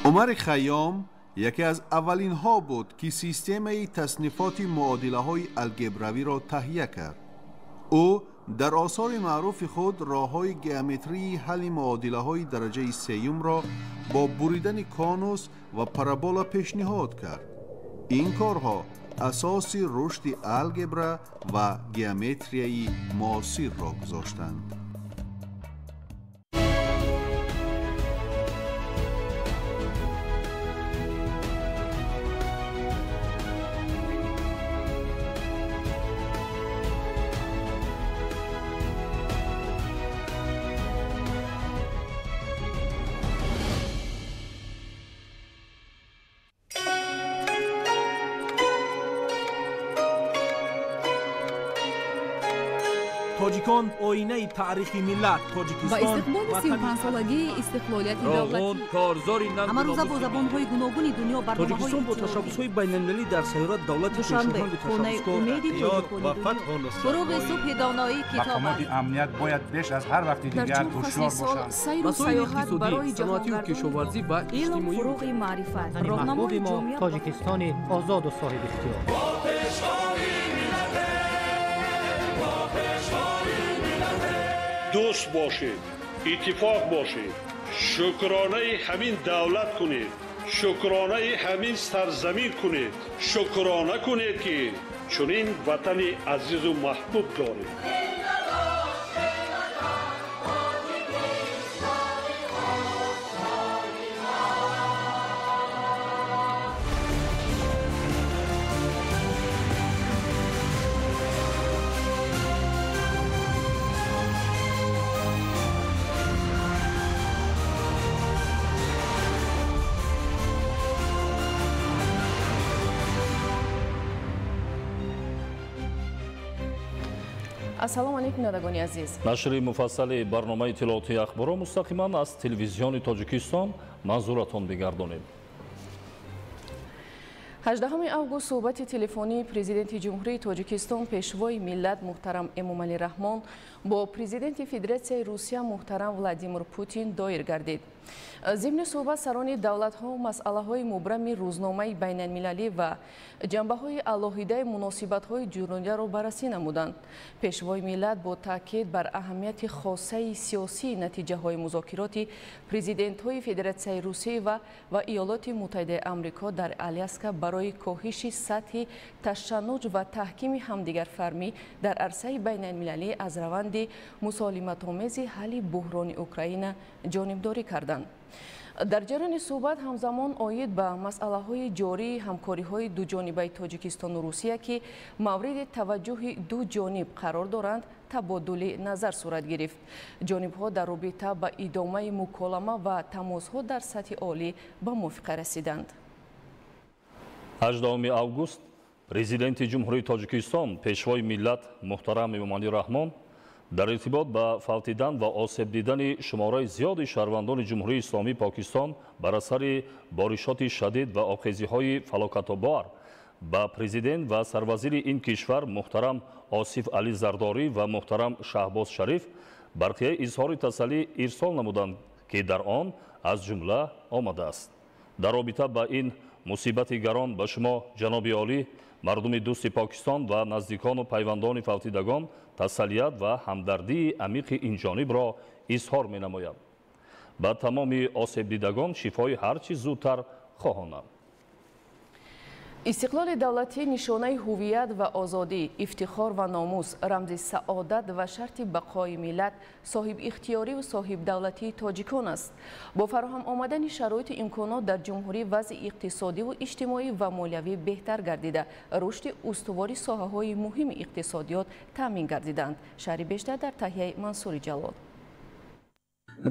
Умари Хайём яке аз аввалинҳо буд, ки системаи таснифоти муодилаҳои алгебравиро таҳия кард. Ӯ дар осори маъруфи худ роҳҳои геометрии ҳалли муодилаҳои дараҷаи сеюмро бо буридани конус ва парабола пешниҳод кард. Ин корҳо асоси рушди алгебра ва геометрияи муосирро гузоштанд. Тоҷикон оинаи таърихи миллат, Тоҷикистон ва истиқлоли 35-солагии истиқлолияти давлатӣ. Корзори ҳамарӯза бо забонҳои гуногуни дунё барномаҳои Тоҷикистон бо ташаббусҳои байналмилалӣ дар сайёра давлати Душанбе, хонаи умеди ва фатҳу нусрат. Фуруғи субҳи доноӣ китоб мақомоти амният бояд беш аз ҳар вақти дигар ҳушёр бошанд. Сайру сайёҳат барои саноатию кишоварзӣ ва илм, иҷтимоӣ. Фуруғи маърифат, роҳнамои мо Тоҷикистони озоду соҳибихтиёр. Дӯст бошед, иттифоқ бошед, шукронаи ҳамин давлат кунед, шукронаи ҳамин сарзамин кунед, шукрона кунед, ки чунин ватани азизу маҳбуб доред. Ассалому алайкум, бинандагони азиз. Нашри муфассали барномаи иттилоотии ахборро мустақиман аз телевизиони Тоҷикистон манзуратон бигардонем. 18 август суҳбати телефонии Президенти Ҷумҳурии Тоҷикистон, Пешвои миллат муҳтарам Эмомалӣ Раҳмон бо Президенти Федератсияи Русия муҳтарам Владимир Путин доир гардид. Зимни суҳбат сарони давлатҳо масъалаҳои мубрами рӯзномаи байналмилалӣ ва ҷанбаҳои алоҳидаи муносибатҳои ҷурунияро баррасӣ намуданд. Пешвои миллат бо таъкид бар аҳамияти хосаи сиёсии натиҷаҳои музокироти президентҳои Федератсияи Русия ва Иёлоти Муттаҳидаи Амрико дар Аляска барои коҳиши сатҳи ташаннуҷ ва таҳкими ҳамдигарфармӣ дар арсаи байналмилалӣ аз раванди мусолиматомези ҳалли буҳрони Украина ҷонибдорӣ карданд. Дар ҷараёни суҳбат ҳамзамон оид ба масъалаҳои ҷории ҳамкориҳои дуҷонибаи Тоҷикистону Русия, ки мавриди таваҷҷӯҳи ду ҷониб қарор доранд, табодули назар сурат гирифт. Ҷонибҳо дар робита ба идомаи муколама ва тамосҳо дар сатҳи олӣ ба мувофиқа расиданд. 18 август Президенти Ҷумҳурии Тоҷикистон, Пешвои миллат муҳтарам Эмомалӣ Раҳмон дар иртибот ба фавтидан ва осеб дидани шумораи зиёди шаҳрвандони Ҷумҳурии Исломии Покистон бар асари боришоти шадид ва обхезиҳои фалокатобор ба президент ва сарвазири ин кишвар муҳтарам Осиф Алӣ Зардорӣ ва муҳтарам Шаҳбоз Шариф барқияи изҳори тасаллӣ ирсол намуданд, ки дар он аз ҷумла омадааст: дар робита ба ин мусибати гарон ба шумо, ҷаноби олӣ, мардуми дӯсти Покистон ва наздикону пайвандони фавтидагон тасаллият ва ҳамдардии амиқи инҷонибро изҳор менамоям. Ба тамоми осебдидагон шифои ҳар чӣ зудтар хоҳонам. Истиқлоли давлатӣ нишонаи ҳувият ва озодӣ, ифтихор ва номус, рамзи саодат ва шарти бақои миллат, соҳибихтиёриву соҳибдавлатии тоҷикон аст. Бо фароҳам омадани шароиту имконот дар ҷумҳурӣ вазъи иқтисодиву иҷтимоӣ ва молиявӣ беҳтар гардида, рушди устувори соҳаҳои муҳими иқтисодиёт таъмин гардиданд. Шарҳи бештар дар таҳияи Мансури Ҷалол.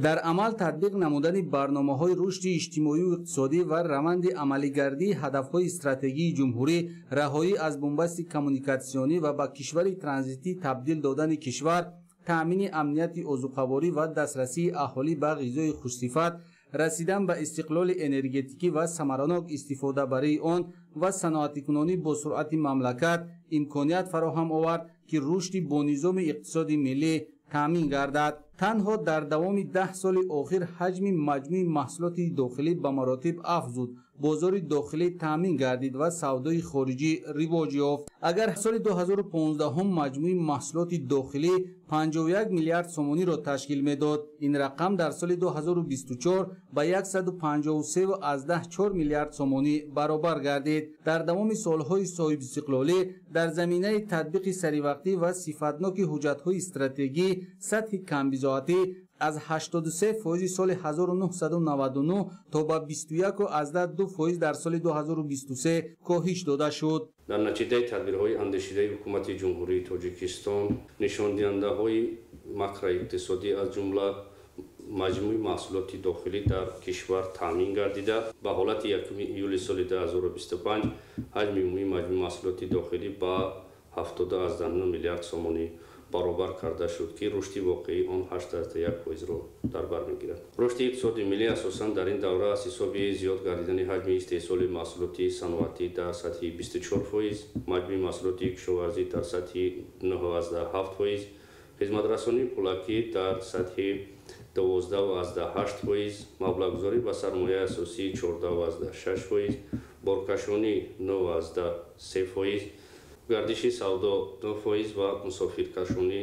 Дар амал татбиқ намудани барномаҳои рушди иҷтимоию иқтисодӣ ва раванди амалигардии ҳадафҳои стратегии ҷумҳурӣ, раҳоӣ аз бунбасти коммуникатсионӣ ва ба кишвари транзитӣ табдил додани кишвар, таъмини амнияти озуқаворӣ ва дастрасии аҳолӣ ба ғизои хушсифат, расидан ба истиқлоли энергетикӣ ва самаранок истифодабарии он ва саноатикунонӣ бо суръати мамлакат имконият фароҳам овард, ки рушди бонизоми иқтисоди миллӣ таъмин гардад. Танҳо дар давоми 10 соли охир ҳаҷми маҷмӯи маҳсулоти дохилӣ ба маротиб афзуд, бозори дохилӣ таъмин гардид ва савдои хориҷӣ ривоҷ ёфт. Агар соли 2015 маҷмӯи маҳсулоти дохилӣ 51 миллиард сомониро ташкил медод, ин рақам дар соли 2024 ба 153,4 миллиард сомонӣ баробар гардид. Дар давоми солҳои соҳибистиқлолӣ дар заминаи татбиқи саривақтӣ ва сифатноки ҳуҷҷатҳои стратегӣ сатҳи камбизоатӣ аз 83% соли 1999 то ба 21,2% дар соли 2023 коҳиш дода шуд. Дар натиҷаи тадбирҳои андешидаи Ҳукумати Ҷумҳурии Тоҷикистон нишондиҳандаҳои макроиқтисодӣ аз ҷумла маҷмӯи маҳсулоти дохилӣ дар кишвар таъмин гардида, ба ҳолати 1 июли соли 2025 ҳаҷми умумии маҷмӯи маҳсулоти дохилӣ ба 70,9 миллиард сомонӣ баробар карда шуд, ки рушди воқеии он 8,1%-ро дар бар мегирад. Рушди иқтисоди миллӣ асосан дар ин давра аз ҳисоби зиёд гардидани ҳаҷми истеҳсоли маҳсулоти саноатӣ дар сатҳи 24%, маҷмӯи маҳсулоти кишоварзӣ дар сатҳи 9,7%, хизматрасонии пулакӣ дар сатҳи 12,8%, маблағгузорӣ ба сармояи асосӣ 14,6%, боркашонӣ 9,3%, гардиши савдо 2% ва мусофиркашонӣ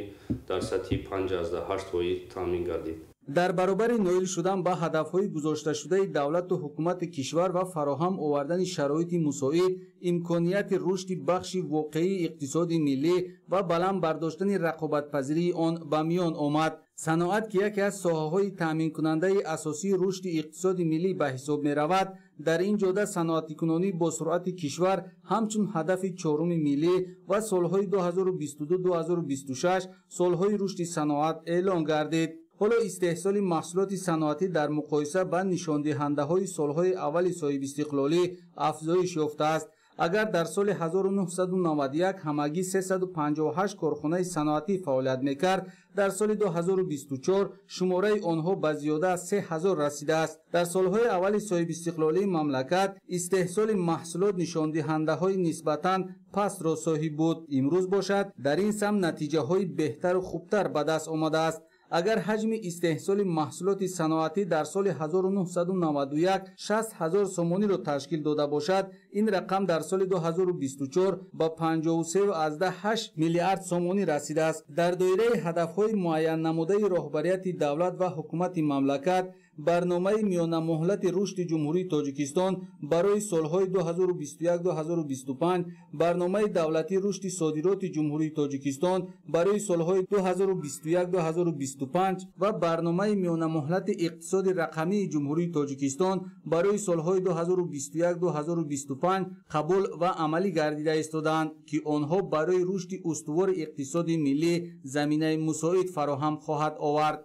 дар сатҳи 5,8% таъмин гардид. Дар баробари ноил шудан ба ҳадафҳои гузошташудаи давлату ҳукумати кишвар ва фароҳам овардани шароити мусоид, имконияти рушди бахши воқеии иқтисоди миллӣ ва баланд бардоштани рақобатпазирии он ба миён омад. Саноат, ки яке аз соҳаҳои таъминкунандаи асосии рушди иқтисоди миллӣ ба ҳисоб меравад, дар ин ҷода саноатикунонӣ бо суръати кишвар ҳамчун ҳадафи чоруми миллӣ ва солҳои 2022-2026 солҳои рушди саноат эълон гардид. Ҳоло истеҳсоли маҳсулоти саноатӣ дар муқоиса ба нишондиҳандаҳои солҳои аввали соҳибистиқлолӣ афзоиш ёфтааст. Агар дар соли 1991 ҳамагӣ 358 корхонаи саноатӣ фаъолият мекард, дар соли 2024 шумораи онҳо ба зиёда аз 3000 расидааст. Дар солҳои аввали соҳибистиқлолии мамлакат истеҳсоли маҳсулот нишондиҳандаҳои нисбатан пастро соҳиб буд. Имрӯз бошад, дар ин самт натиҷаҳои беҳтару хубтар ба даст омадааст. Агар ҳаҷми истеҳсоли маҳсулоти саноатӣ дар соли 1991 60 000 сомониро ташкил дода бошад, ин рақам дар соли 2024 ба 53,8 миллиард сомонӣ расидааст. Дар доираи ҳадафҳои муайяннамудаи роҳбарияти давлат ва ҳукумати мамлакат, барномаи миёнамуҳлати рушди Ҷумҳурии Тоҷикистон барои солҳои 2021-2025, барномаи давлатии рушди содироти Ҷумҳурии Тоҷикистон барои солҳои 2021-2025 ва барномаи миёнамуҳлати иқтисоди рақамии Ҷумҳурии Тоҷикистон барои солҳои 2021-2025 қабул ва амалӣ гардида истодаанд, ки онҳо барои рушди устувори иқтисоди миллӣ заминаи мусоид фароҳам хоҳад овард.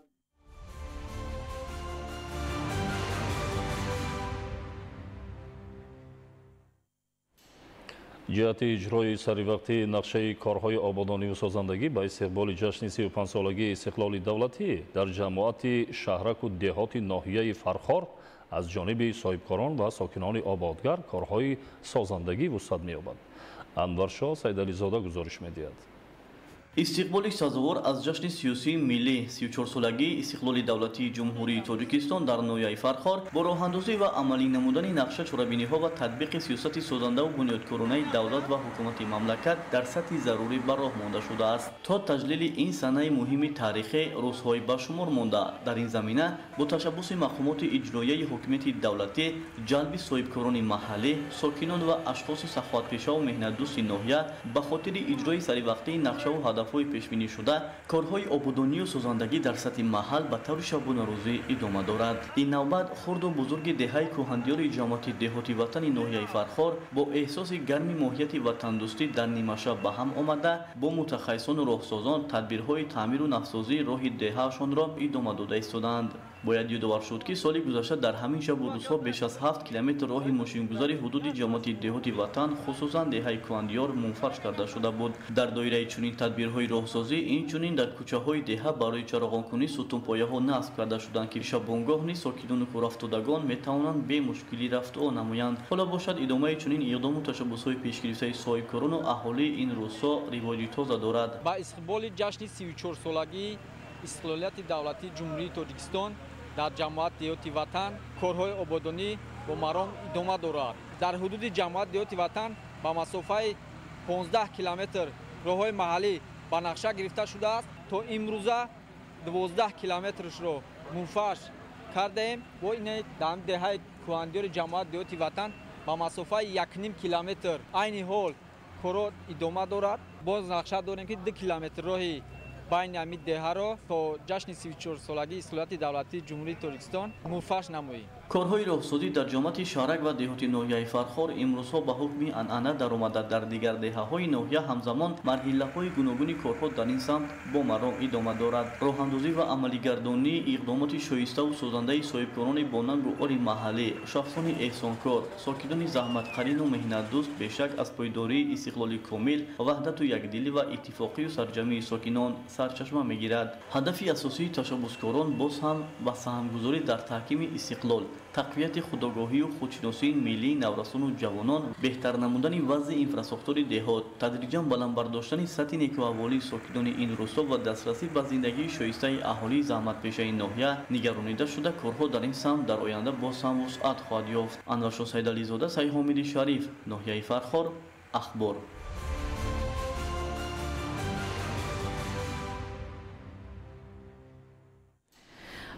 Ҷиҳати иҷрои саривақтии нақшаи корҳои ободониву созандагӣ ба истиқболи ҷашни 35-солагии истиқлоли давлатӣ дар ҷамоати шаҳраку деҳоти ноҳияи Фархор аз ҷониби соҳибкорон ва сокинони ободгар корҳои созандагӣ вусъат меёбад. Анваршоҳ Сайдализода гузориш медиҳад. Истиқболи сазовор аз ҷашни сиёсии миллӣ 34-солагии истиқлоли давлатии Ҷумҳурии Тоҷикистон дар ноҳияи Фархор бо роҳандозӣ ва амалӣ намудани нақша, чорабиниҳо ва татбиқи сиёсати созандаву бунёдкоронаи давлат ва ҳукумати мамлакат дар сатҳи зарурӣ ба роҳ монда шудааст. То таҷлили ин санаи муҳими таърихӣ рӯзҳои ба шумор монда. Дар ин замина бо ташаббуси мақомоти иҷроияи ҳокимияти давлатӣ, ҷалби соҳибкорони маҳаллӣ, сокинон ва ашхоси саховатпешаву меҳнатдӯсти ноҳия ба хотири иҷрои саривақтии нақшаву ҳадаф пешбинӣ шуда, корҳои ободонию созандагӣ дар сатҳи маҳал ба таври шабонарӯзӣ идома дорад. Ин навбат хурду бузурги деҳаи кӯҳандиёри ҷамоати деҳоти ватани ноҳияи Фархор бо эҳсоси гарми моҳияти ватандӯстӣ дар нимашаб ба ҳам омада, бо мутахассисону роҳсозон тадбирҳои таъмиру навсозии роҳи деҳаашонро идома дода истодаанд. Бояд ёдовар шуд, ки соли гузашта дар ҳамин шабу рӯзҳо беш аз 7 километр роҳи мошингузари ҳудуди ҷамоати деҳоти ватан, хусусан деҳаи Кӯҳандиёр, мунфарш карда шуда буд. Дар доираи чунин тадбирҳои роҳсозӣ инчунин дар кӯчаҳои деҳа барои чароғонкунӣ сутунпояҳо насб карда шуданд, ки шабонгоҳ низ сокинону кӯрафтодагон метавонанд бемушкилӣ рафтуо намоянд. Ҳоло бошад, идомаи чунин иқдому ташаббусҳои пешгирифтаи соҳибкорону аҳолии ин рӯзҳо ривоҷи тоза дорад. Ба истиқболи ҷашни 34-солагии истиқлолияти давлатии Ҷумҳурии Тоҷикистон дар ҷамоат деҳоти Ватан корҳои ободонӣ бо маром идома дорад. Дар ҳудуди ҷамоат деҳоти Ватан ба масофаи 15 километр роҳҳои маҳаллӣ ба нақша гирифта шудааст. То имрӯза 12 километршро мунфаш кардаем. Бо ин дар деҳаи Кӯҳандиёри ҷамоат деҳоти Ватан ба масофаи 1,5 километр айни ҳол корҳо идома дорад. Боз нақша дорем, ки 2 километр роҳи байни ҳамин деҳаро то ҷашни 34-солагии истиқлолияти давлатии Ҷумҳурии Тоҷикистон мунфаш намоем. Корҳои роҳсозӣ дар ҷамоати шаҳрак ва деҳоти ноҳияи Фархор имрӯзҳо ба ҳукми анъана даромада. Дар дигар деҳаҳои ноҳия ҳамзамон марҳилаҳои гуногуни корҳо дар ин самт бо маром идома дорад. Роҳандозӣ ва амалигардонии иқдомоти шоиставу созандаи соҳибкорони бонангу ори маҳаллӣ, шахсони эҳсонкор, сокинони заҳматқарину меҳнатдӯст бешак аз пойдории истиқлоли комил, ваҳдату якдилӣ ва иттифоқию сарҷамии сокинон сарчашма мегирад. Ҳадафи асосии ташаббускорон боз ҳам ба саҳмгузорӣ дар таҳкими истиқлол, тақвияти худогоҳию худшиносии миллии наврасону ҷавонон, беҳтар намудани вазъи инфрасохтори деҳот, тадриҷан баланд бардоштани сатҳи некӯаҳволии сокинони ин рӯсто ва дастрасӣ ба зиндагии шоистаи аҳолии заҳматпешаи ноҳия нигаронида шуда, корҳо дар ин самт дар оянда боз ҳам вусъат хоҳад ёфт. Анваршо Сайдализода, Сайҳомиди Шариф, ноҳияи Фархор, Ахбор.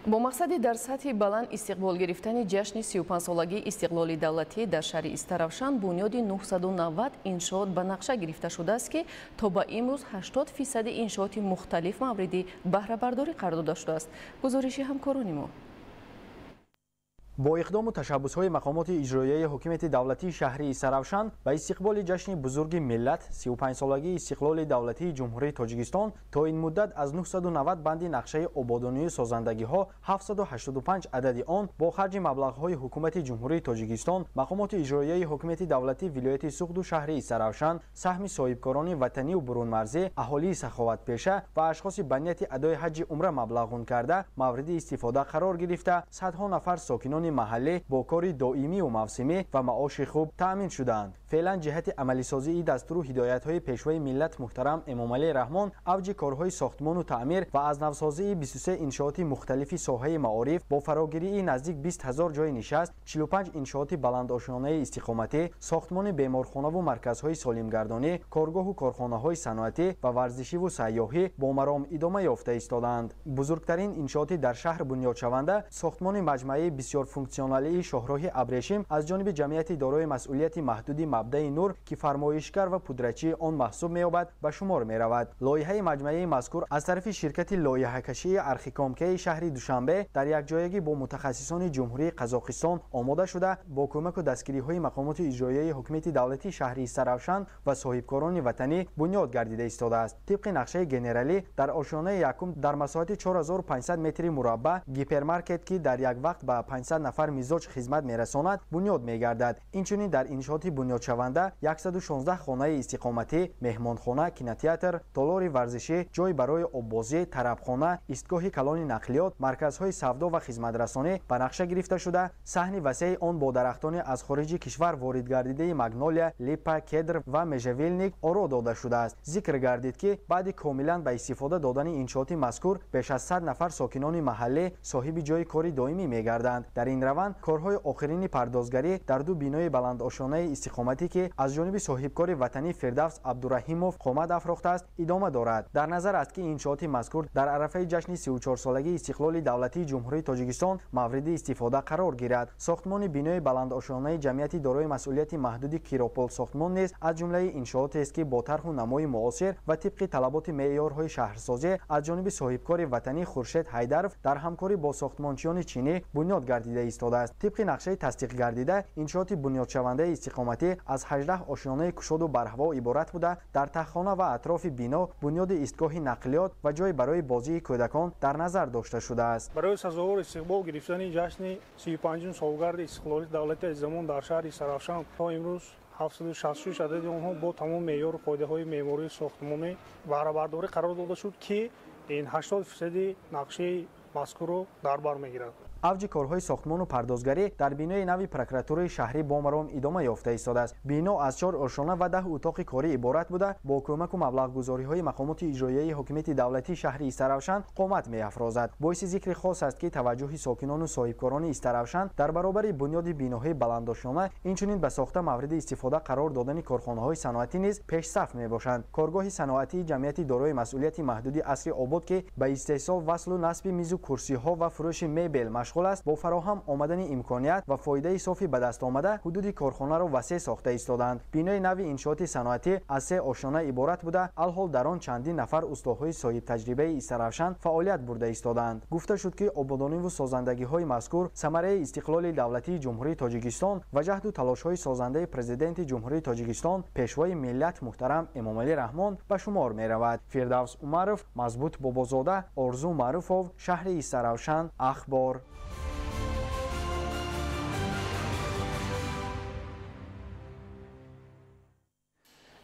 Бо мақсади дар сатҳи баланд истиқбол гирифтани ҷашни 35-солагии истиқлоли давлатӣ дар шаҳри Истаравшан бунёди 990 иншоот ба нақша гирифта шудааст, ки то ба имрӯз 80% иншооти мухталиф мавриди баҳрабардорӣ қарор дода шудааст. Гузориши ҳамкорони мо. Бо иқдому ташаббусҳои мақомоти иҷроияи ҳукумати давлатии шаҳри Истаравшан ба истиқболи ҷашни бузурги миллат 35-солагии истиқлоли давлатии Ҷумҳурии Тоҷикистон то ин муддат аз 990 банди нақшаи ободонию созандагиҳо 785 адади он бо харҷи маблағҳои ҳукумати Ҷумҳурии Тоҷикистон, мақомоти иҷроияи ҳукумати давлатии вилояти Суғду шаҳри Истаравшан, саҳми соҳибкорони ватанию бурунмарзӣ, аҳолии саховатпеша ва ашхоси ба нияти адои ҳаҷҷи умра маблағгун карда мавриди истифода қарор гирифта, садҳо нафар сокинони маҳаллӣ бо кори доимию мавсимӣ ва маоши хуб таъмин шудаанд. Феълан ҷиҳати амалисозии дастуру ҳидоятҳои пешвои миллат муҳтарам Эмомалӣ Раҳмон авҷи корҳои сохтмону таъмир ва аз навсозии 23 иншооти мухталифи соҳаи маориф бо фарогирии наздик 20 ҳазор ҷойи нишаст, 45 иншооти баландошёнаи истиқоматӣ, сохтмони беморхонаву марказҳои солимгардонӣ, коргоҳу корхонаҳои саноатӣ ва варзишиву сайёҳӣ бо маром идома ёфта истодаанд. Бузургтарин иншооти дар шаҳр бунёдшаванда сохтмони маҷмӯаи бисёрфунксионалии шоҳроҳи Абрешим аз ҷониби ҷамъияти дорои масъулияти маҳдуди Мабдаи Нур, ки фармоишгар ва пудрачии он маҳсуб меёбад, ба шумор меравад. Лоиҳаи маҷмӯаи мазкур аз тарафи ширкати лоиҳакашии Архикомкаи шаҳри Душанбе дар якҷоягӣ бо мутахассисони Ҷумҳурии Қазоқистон омода шуда, бо кӯмаку дастгириҳои мақомоти иҷроияи ҳукумати давлатии шаҳри Истаравшан ва соҳибкорони ватанӣ бунёд гардида истодааст. Тибқи нақшаи генералӣ дар ошёнаи якум дар масоҳати 4500 метри мураббаъ гипермаркет, ки дар як вақт ба 500 нафар мизоҷ хизмат мерасонад, бунёд мегардад. Инчунин дар иншооти бунёдшаванда 116 хонаи истиқоматӣ, меҳмонхона, кинотеатр, толори варзишӣ, ҷой барои оббозӣ, тарабхона, истгоҳи калони нақлиёт, марказҳои савдо ва хизматрасонӣ ба нақша гирифта шуда, саҳни васеи он бо дарахтони аз хориҷи кишвар ворид гардидаи магнолия, липа, кедр ва межавилник оро дода шудааст. Зикр гардид, ки баъди комилан ба истифода додани иншооти мазкур беш аз 100 нафар сокинони маҳаллӣ соҳиби ҷойи кори доимӣ мегарданд. Дар ин раванд корҳои охирини пардозгарӣ дар ду бинои баландошёнаи истиқоматӣ, ки аз ҷониби соҳибкори ватанӣ Фирдавс Абдураҳимов қомат афрохтааст, идома дорад. Дар назар аст, ки иншооти мазкур дар арафаи ҷашни 34-солагии истиқлоли давлатии Ҷумҳурии Тоҷикистон мавриди истифода қарор гирад. Сохтмони бинои баландошёнаи ҷамъияти дорои масъулияти маҳдуди Киропол сохтмон низ аз ҷумлаи иншоотест, ки бо тарҳу намои муосир ва тибқи талаботи меъёрҳои шаҳрсозӣ аз ҷониби соҳибкори ватанӣ Хуршед Ҳайдаров дар ҳамкорӣ бо сохтмончиёни чинӣ бунёд гардида истодааст. Тибқи нақшаи тасдиқ гардида иншооти бунёдшавандаи истиқоматӣ аз 18 ошёнаи кушоду барҳаво иборат буда, дар таххона ва атрофи бино бунёди истгоҳи нақлиёт ва ҷой барои бозии кӯдакон дар назар дошта шудааст. Барои сазовор истиқбол гирифтани ҷашни 35-ум солгарди истиқлоли давлати азизамон дар шаҳри Истаравшан то имрӯз 766 адади онҳо бо тамоми меъёру қоидаҳои меъмории сохтмонӣ баҳрабардорӣ қарор дода шуд, ки ин 80% нақшаи мазкурро дар бар мегирад. Авҷи корҳои сохтмону пардозгарӣ дар бинои нави прокуратураи шаҳрӣ бо маром идома ёфта истодааст. Бино аз 4 ошёна ва 10 утоқи корӣ иборат буда, бо кӯмаку маблағгузориҳои мақомоти иҷроияи ҳокимияти давлатии шаҳри Истаравшан қомат меафрозад. Боиси зикри хос аст, ки таваҷҷӯҳи сокинону соҳибкорони Истаравшан дар баробари бунёди биноҳои баландошёна, инчунин ба сохта мавриди истифода қарор додани корхонаҳои саноатӣ низ пешсаф мебошанд. Коргоҳи саноатии ҷамъияти дорои масъулияти маҳдуди Асри Обод, ки ба истеҳсол, васлу насби мизу курсиҳо ва фурӯши мебел машғул аст, бо фароҳам омадани имконият ва фоидаи софи ба даст омада ҳудуди корхонаро васеъ сохта истодаанд. Бинои нави иншооти саноатӣ аз 3 ошёна иборат буда, алҳол дар он чандин нафар устоҳои соҳибтаҷрибаи Истаравшан фаъолият бурда истодаанд. Гуфта шуд, ки ободониву созандагиҳои мазкур самараи истиқлоли давлатии Ҷумҳурии Тоҷикистон ва ҷаҳду талошҳои созандаи Президенти Ҷумҳурии Тоҷикистон, Пешвои миллат муҳтарам Эмомалӣ Раҳмон ба шумор меравад. Фирдавс Умаров, Мазбут Бобозода, Орзу Маъруфов, шаҳри Истаравшан, Ахбор.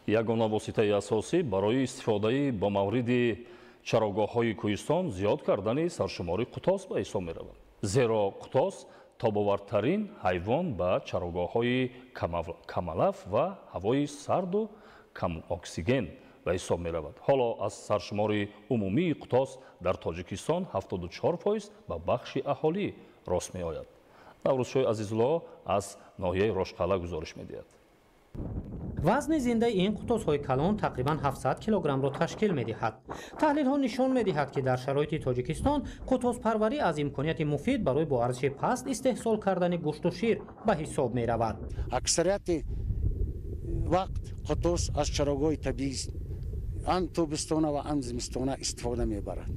Ягона воситаи асосӣ барои истифодаи ба мавриди чарогоҳҳои кӯҳистон зиёд кардани саршумори қутос ба ҳисоб меравад. Зеро қутос тобовартарин ҳайвон ба чарогоҳҳои камалаф ва ҳавои сарду камоксиген ба ҳисоб меравад. Ҳоло аз саршумори умумии қутос дар Тоҷикистон 74% ба бахши аҳолӣ рост меояд. Наврӯзшоҳи Азизулло аз ноҳияи Рошқалъа гузориш медиҳад. Вазни зиндаи ин қутосҳои калон тақрибан 700 килограммро ташкил медиҳад. Таҳлилҳо нишон медиҳад, ки дар шароити Тоҷикистон қутоспарварӣ аз имконияти муфид барои бо арзиши паст истеҳсол кардани гӯшту шир ба ҳисоб меравад. Аксарияти вақт қутос аз чарогоҳи табиӣ ҳам тобистона ва ҳам зимистона истифода мебарад.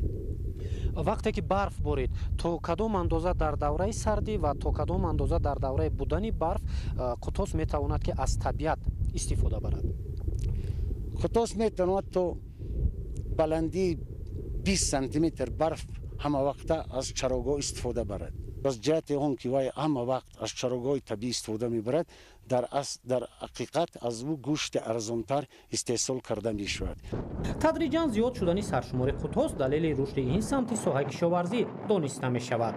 Вақте ки барф борид, то кадом андоза дар давраи сардӣ ва то кадом андоза дар давраи будани барф қутос метавонад, ки аз табиат истифода барад? Қутос метавонад то баландии 20 сантиметр барф ҳама вақта аз чарогоҳ истифода барад. Аз ҷиҳати он ки вай ҳама вақт аз чарогоҳи табиӣ истифода мебарад, дар ҳақиқат аз ӯ гӯшти арзонтар истеҳсол карда мешавад. Тадриҷан зиёд шудани саршумори қутос далели рушди ин самти соҳаи кишоварзӣ дониста мешавад.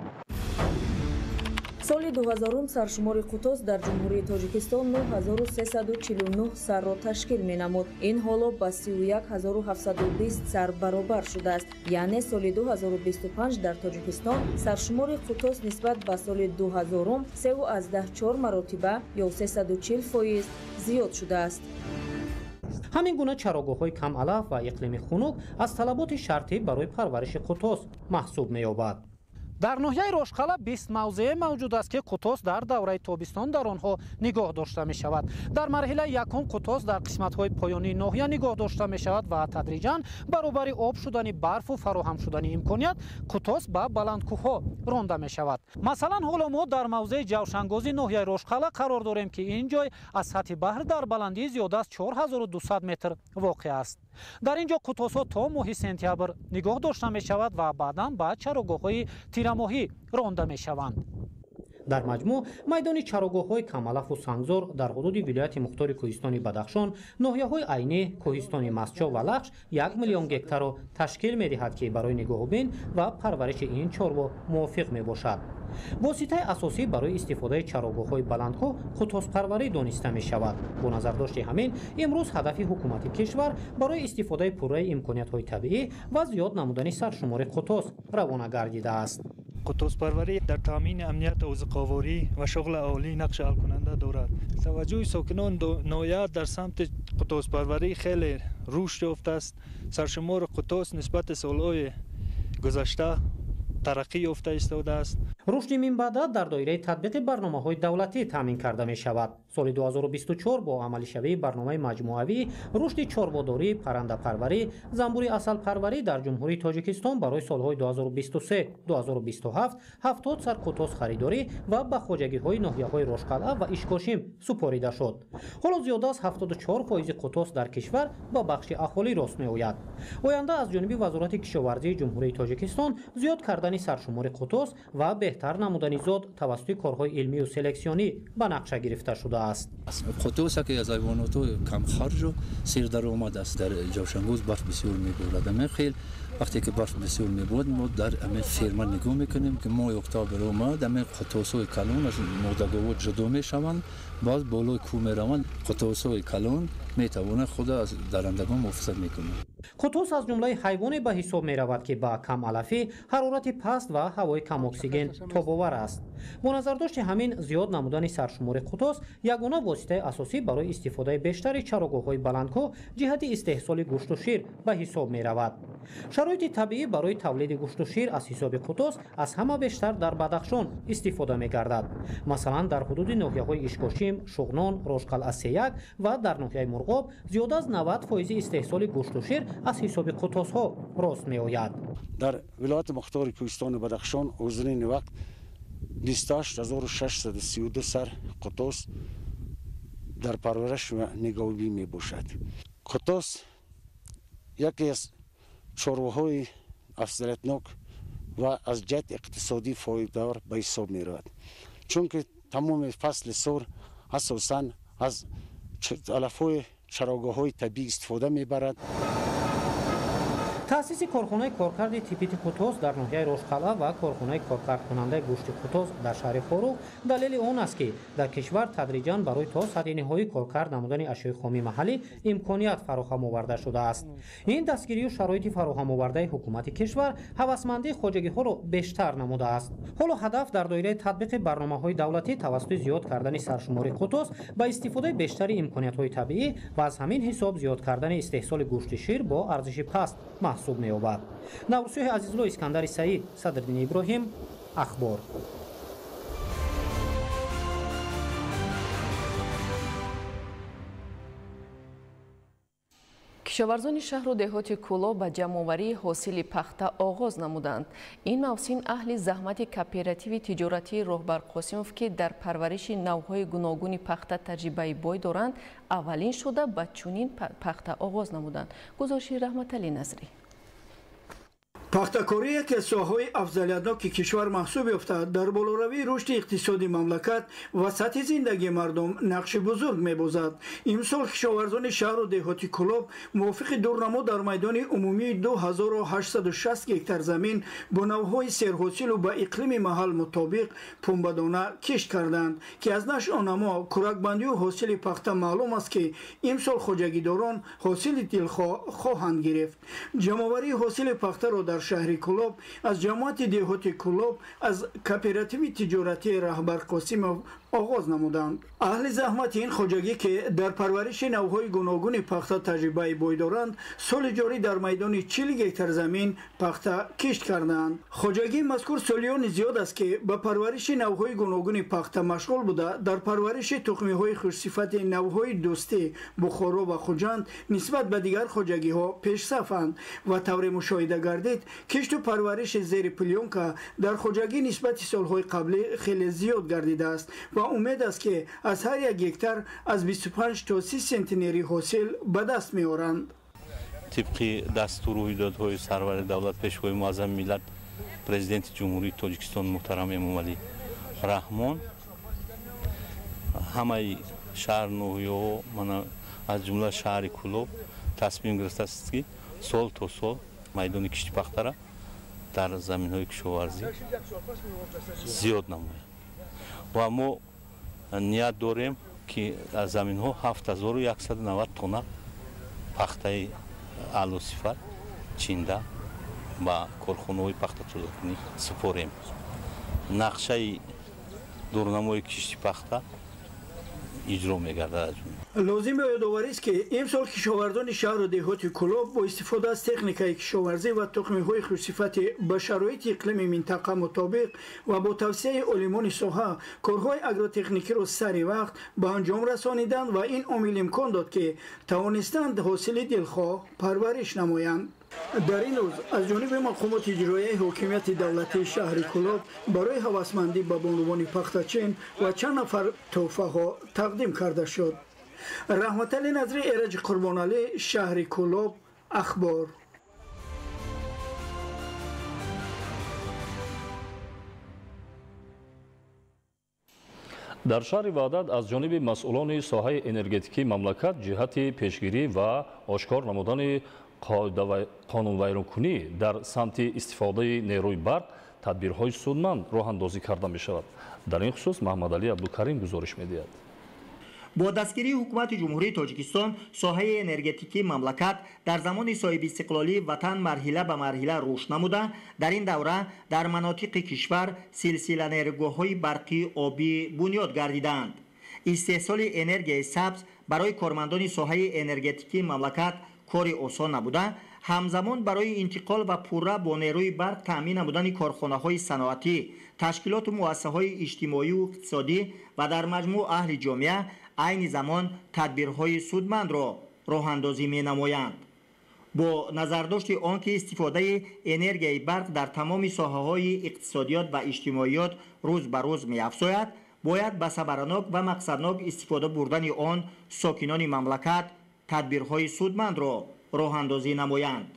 Соли 2000 саршумори қутос дар Ҷумҳурии Тоҷикистон 9349 сарро ташкил менамуд. Ин ҳоло ба 31720 сар баробар шудааст. Яъне соли 2025 дар Тоҷикистон саршумори қутос нисбат ба соли 2000 3,4 маротиба ё 340% зиёд шудааст. Ҳамин гуна чарогоҳҳои камалаф ва иқлими хунук аз талаботи шартӣ барои парвариши қутос маҳсуб меёбад. Дар ноҳияи Рошқалъа 20 мавзеъ мавҷуд аст, ки қутос дар давраи тобистон дар онҳо нигоҳ дошта мешавад. Дар марҳилаи якум қутос дар қисматҳои поёнии ноҳия нигоҳ дошта мешавад ва тадриҷан баробари об шудани барфу фароҳам шудани имконият қутос ба баландкӯҳҳо ронда мешавад. Масалан, ҳоло мо дар мавзеи Ҷавшангози ноҳияи Рошқалъа қарор дорем, ки ин ҷой аз сатҳи баҳр дар баландии зиёда аз 4200 метр воқеъ аст. Дар ин ҷо қутосҳо то моҳи сентябр нигоҳ дошта мешавад ва баъдан ба чарогоҳҳои тирамоҳӣ ронда мешаванд. Дар маҷмӯъ майдони чарогоҳҳои камалафу сангзор дар ҳудуди вилояти мухтори кӯҳистони Бадахшон, ноҳияҳои Айнӣ, кӯҳистони Мастчо ва Лахш 1 миллион гектарро ташкил медиҳад, ки барои нигоҳубин ва парвариши ин чорво мувофиқ мебошад. Воситаи асосӣ барои истифодаи чарогоҳҳои баландкӯҳ қутоспарварӣ дониста мешавад. Бо назардошти ҳамин имрӯз ҳадафи ҳукумати кишвар барои истифодаи пурраи имкониятҳои табиӣ ва зиёд намудани саршумори қутос равона гардидааст. Қутоспарварӣ дар таъмини амнияти озуқаворӣ ва шуғли аҳолӣ нақши ҳалкунанда дорад. Таваҷҷӯҳи сокинон ноҳия дар самти қутоспарварӣ хеле рушд ёфтааст. Саршумори қутос нисбати солҳои гузашта тараққӣ ёфта истодааст. Рушди минбаъда дар доираи татбиқи барномаҳои давлатӣ таъмин карда мешавад. Соли 2024 бо амалишавии барномаи маҷмӯавӣ рушди чорводорӣ, паррандапарварӣ, занбури асалпарварӣ дар Ҷумҳурии Тоҷикистон барои солҳои 2023-2027 70 сар қутос харидорӣ ва ба хоҷагиҳои ноҳияҳои Рошқалъа ва Ишкошим супорида шуд. Ҳоло зиёда аз 74% қутос дар кишвар ба бахши аҳолӣ рост меояд. Оянда аз ҷониби Вазорати кишоварзии Ҷумҳурии Тоҷикистон зиёд кардани саршумори қутос ва беҳтар намудани зод тавассути корҳои илмию селексионӣ ба нақша гирифта шудааст. Қутос яке аз ҳайвоноти камхарҷу сердаромад аст. Дар Ҷавшангӯз барф бисёр меборад. Ҳамин хел вақте ки барф бисёр меборад, мо дар ҳамин ферма нигоҳ мекунем, ки моҳи октябр омад, ҳамин қутосҳои калон аз модагово ҷудо мешаванд, баъд болои кӯҳ мераванд. Қутосҳои калон метавонанд худро аз дарандагон муҳофизат мекунанд. Қутос аз ҷумлаи ҳайвоне ба ҳисоб меравад, ки ба камалафӣ, ҳарорати паст ва ҳавои камоксиген тобовар аст. Бо назардошти ҳамин зиёд намудани саршумори қутос ягона воситаи асосӣ барои истифодаи бештари чарогоҳҳои баландкӯҳ ҷиҳати истеҳсоли гӯшту шир ба ҳисоб меравад. Шароити табиӣ барои тавлиди гӯшту шир аз ҳисоби қутос аз ҳама бештар дар Бадахшон истифода мегардад. Масалан, дар ҳудуди ноҳияҳои Ишкошим, Шуғнон, Рошқалъа-Сеяк ва дар ноҳияи Мурғоб зиёда аз 90% истеҳсоли гӯшту шир аз ҳисоби қутосҳо рост меояд. Дар вилояти мухтори Кӯҳистони Бадахшон ҳозирини вақт 28632 сар қутос дар парвариш ва нигаҳбонӣ мебошад. Қутос яке аз чорвоҳои афзалиятнок ва аз ҷиҳати иқтисодӣ фоидаовар ба ҳисоб меравад, чунки тамоми фасли сол асосан аз алафҳои чарогоҳҳои табиӣ истифода мебарад. Таъсиси корхонаи коркарди типити қутос дар ноҳияи Рошқалъа ва корхонаи коркардкунандаи гӯшти қутос дар шаҳри Хоруғ далели он аст, ки дар кишвар тадриҷан барои то сатҳи ниҳоӣ коркард намудани ашёи хоми маҳаллӣ имконият фароҳам оварда шудааст. Ин дастгирию шароити фароҳамовардаи ҳукумати кишвар ҳавасмандии хоҷагиҳоро бештар намудааст. Ҳоло ҳадаф дар доираи татбиқи барномаҳои давлатӣ тавассути зиёд кардани саршумори қутос ба истифодаи бештари имкониятҳои табиӣ ва аз ҳамин ҳисоб зиёд кардани истеҳсоли гӯшти шир бо арзиши паст маҳсуб меёбад. Наврӯзшоҳи Азизулло, Искандари Саид, Садриддини Иброҳим, Ахбор. Кишоварзони шаҳру деҳоти Кӯлоб ба ҷамъоварии ҳосили пахта оғоз намуданд. Ин мавсим аҳли заҳмати кооперативи тиҷоратии Роҳбар Қосимов, ки дар парвариши навъҳои гуногуни пахта таҷрибаи бой доранд, аввалин шуда ба чунин пахта оғоз намуданд. Гузориши Раҳматалӣ Назрӣ. Пахтакорӣ яке аз соҳаҳои афзалиятноки кишвар маҳсуб ёфта, дар болоравии рушди иқтисоди мамлакат ва сатҳи зиндагии мардум нақши бузург мебозад. Имсол кишоварзони шаҳру деҳоти Кӯлоб мувофиқи дурнамо дар майдони умумии 2860 гектар замин бо навъҳои серҳосилу ба иқлими маҳал мутобиқ пунбадона кишт карданд, ки аз нашъунамо, кӯракбандию ҳосили пахта маълум аст, ки имсол хоҷагидорон ҳосили дилхоҳ хоҳанд гирифт. Ҷамъоварии ҳосили пахтаро дар шаҳри Кӯлоб аз ҷамоати деҳоти Кӯлоб аз кооперативи тиҷоратии Раҳбар Қосимов оғоз намуданд. Аҳли заҳмати ин хоҷагӣ, ки дар парвариши навъҳои гуногуни пахта таҷрибаи бой доранд, соли ҷорӣ дар майдони 40 гектар замин пахта кишт карданд. Хоҷагии мазкур солиёни зиёд аст, ки ба парвариши навъҳои гуногуни пахта машғул буда, дар парвариши тухмиҳои хушсифати навъҳои Дӯстӣ, Бухоро ва Хуҷанд нисбат ба дигар хоҷагиҳо пешсафанд ва тавре мушоҳида гардид, кишту парвариши зери плёнка дар хоҷагӣ нисбати солҳои қаблӣ хеле зиёд гардидааст ва умед аст, ки аз ҳар як гектар аз 25 то 30 сентнери ҳосил ба даст меоранд. Тибқи дастуру ҳидоятҳои сарвари давлат, пешвои муаззами миллат, президенти Ҷумҳурии Тоҷикистон муҳтарам Эмомалӣ Раҳмон, ҳамаи шаҳр ноҳияҳо, аз ҷумла шаҳри Кӯлоб, тасмим гирифтааст, ки сол то сол майдони кишти пахтара дар заминҳои кишоварзӣ зиёд намояд ва мо ният дорем, ки аз заминҳо 7190 тонна пахтаи аълосифат чинда ба корхонаҳои пахтатозакунӣ супорем. Нақшаи дурнамои кишти пахта иҷро мегардад. Лозим ба ёдоварист, ки имсол кишоварзони шаҳру деҳоти Кӯлоб бо истифода аз техникаи кишоварзӣ ва тухмиҳои хушсифати ба шароити иқлими минтақа мутобиқ ва бо тавсияи олимони соҳа корҳои агротехникиро сари вақт ба анҷом расониданд ва ин омил имкон дод, ки тавонистанд ҳосили дилхоҳ парвариш намоянд. Дар ин рӯз аз ҷониби мақомоти иҷроияи ҳокимияти давлатии шаҳри Кӯлоб барои ҳавасмандӣ ба бонувони пахтачин ва чанд нафар тӯҳфаҳо тақдим карда шуд. Раҳматалӣ Назрӣ, Эраҷи Қурбоналӣ, шаҳри Кӯлоб, Ахбор. Дар шаҳри Ваҳдат аз ҷониби масъулони соҳаи энергетикии мамлакат ҷиҳати пешгирӣ ва ошкор намудани қонунвайронкунӣ дар самти истифодаи нерӯи барқ тадбирҳои судманд роҳандозӣ карда мешавад. Дар ин хусус Маҳмадалӣ Абдукарим гузориш медиҳад. Бо дастгирии ҳукумати Ҷумҳурии Тоҷикистон соҳаи энергетикии мамлакат дар замони соҳибистиқлолии ватан марҳила ба марҳила рушд намуда, дар ин давра дар манотиқи кишвар силсила нерӯгоҳҳои барқии обӣ бунёд гардидаанд. Истеҳсоли энергияи сабз барои кормандони соҳаи энергетикии мамлакат кори осон набуда, ҳамзамон барои интиқол ва пурра бо нерӯи барқ таъмин намудани корхонаҳои саноатӣ, ташкилоту муассисаҳои иҷтимоию иқтисодӣ ва дар маҷмӯъ аҳли ҷомеа айни замон тадбирҳои судмандро роҳандозӣ менамоянд. Бо назардошти он ки истифодаи энергияи барқ дар тамоми соҳаҳои иқтисодиёт ва иҷтимоиёт рӯз ба рӯз меафзояд, бояд ба сабаранок ва мақсаднок истифода бурдани он сокинони мамлакат тадбирҳои судмандро роҳандозӣ намоянд.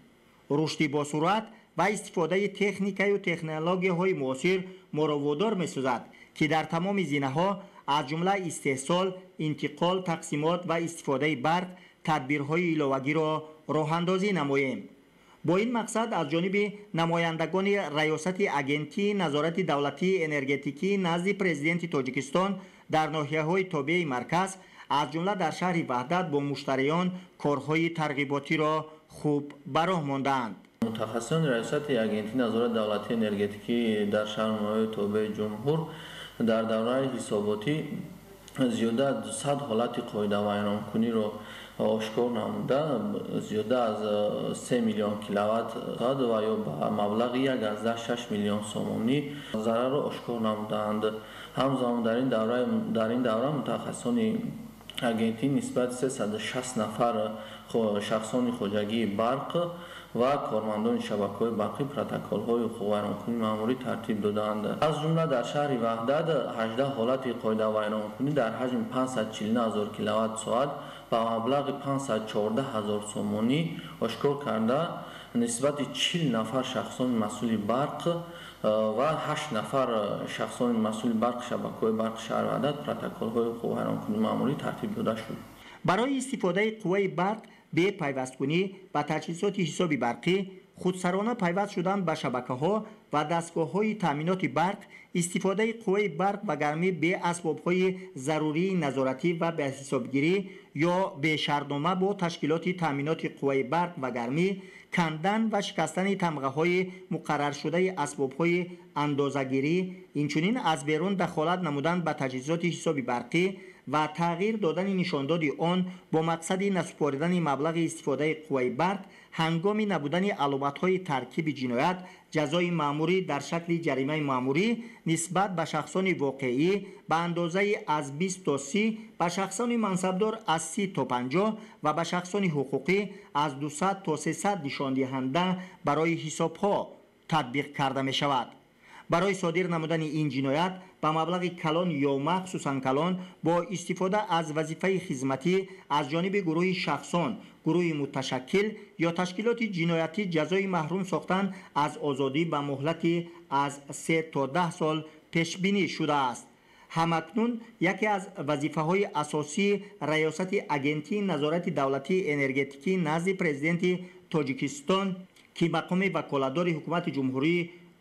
Рушди босуръат ва истифодаи техникаю технологияҳои муосир моро водор месозад, ки дар тамоми зинаҳо аз ҷумла истеҳсол, интиқол, тақсимот ва истифодаи барқ тадбирҳои иловагиро роҳандозӣ намоем. Бо ин мақсад аз ҷониби намояндагони Раёсати Агентии назорати давлатии энергетикӣ назди Президенти Тоҷикистон дар ноҳияҳои тобеи марказ, аз ҷумла дар шаҳри Ваҳдат бо муштариён корҳои тарғиботиро хуб ба роҳ мондаанд. Мутахассисони Раёсати Агентии назорати давлатии энергетикӣ дар шаҳру ноҳияҳои тобеи ҷумҳур дар давраи ҳисоботӣ зиёда аз 200 ҳолати қоидавайронкуниро ошкор намуда, зиёда аз 3 миллион киловатт соат ва ё ба маблағи 1,6 миллион сомонӣ зарарро ошкор намудаанд. Ҳамзамон дар ин давра мутахассисони агентӣ нисбати 360 нафар шахсони хоҷагии барқ ва кормандони шабакаҳои барқӣ протоколҳои ҳуқуқвайронкунии маъмурӣ тартиб додаанд. Аз ҷумла дар шаҳри Ваҳдат 18 ҳолати қоидавайронкунӣ дар ҳаҷми 549 ҳазор киловатт соат ба маблағи 514 ҳазор сомонӣ ошкор карда, нисбати 40 нафар шахсони масъули барқ ва 8 нафар шахсони масъули барқ шабакаҳои барқи шаҳри Ваҳдат протоколҳои ҳуқуқвайронкунии маъмурӣ тартиб дода шуд. Барои истифодаи қувваи барқ бепайвасткунӣ ба таҷҳизоти ҳисоби барқӣ, худсарона пайваст шудан ба шабакаҳо ва дастгоҳҳои таъминоти барқ, истифодаи қувваи барқ ва гармӣ бе асбобҳои зарурии назоратӣ ва ба ҳисобгирӣ ё бешартнома бо ташкилоти таъминоти қувваи барқ ва гармӣ, кандан ва шикастани тамғаҳои муқарраршудаи асбобҳои андозагирӣ, инчунин аз берун дахолат намудан ба таҷҳизоти ҳисоби барқӣ ва тағйир додани нишондоди он бо мақсади насупоридани маблағи истифодаи қувваи барқ ҳангоми набудани аломатҳои таркиби ҷиноят, ҷазои маъмурӣ дар шакли ҷаримаи маъмурӣ нисбат ба шахсони воқеӣ ба андозаи аз 20 то 30, ба шахсони мансабдор аз 30 то 50 ва ба шахсони ҳуқуқӣ аз 200 то 300 нишондиҳанда барои ҳисобҳо татбиқ карда мешавад. Барои содир намудани ин ҷиноят ба маблағи калон ё махсусан калон бо истифода аз вазифаи хизматӣ аз ҷониби гурӯҳи шахсон, гурӯҳи муташаккил ё ташкилоти ҷиноятӣ ҷазои маҳрум сохтан аз озодӣ ба муҳлати аз 3 то 10 сол пешбинӣ шудааст. Ҳамакнун яке аз вазифаҳои асосии Раёсати Агентии назорати давлатии энергетикӣ назди Президенти Тоҷикистон, ки мақоми ваколатдори ҳукумати ҷумҳурӣ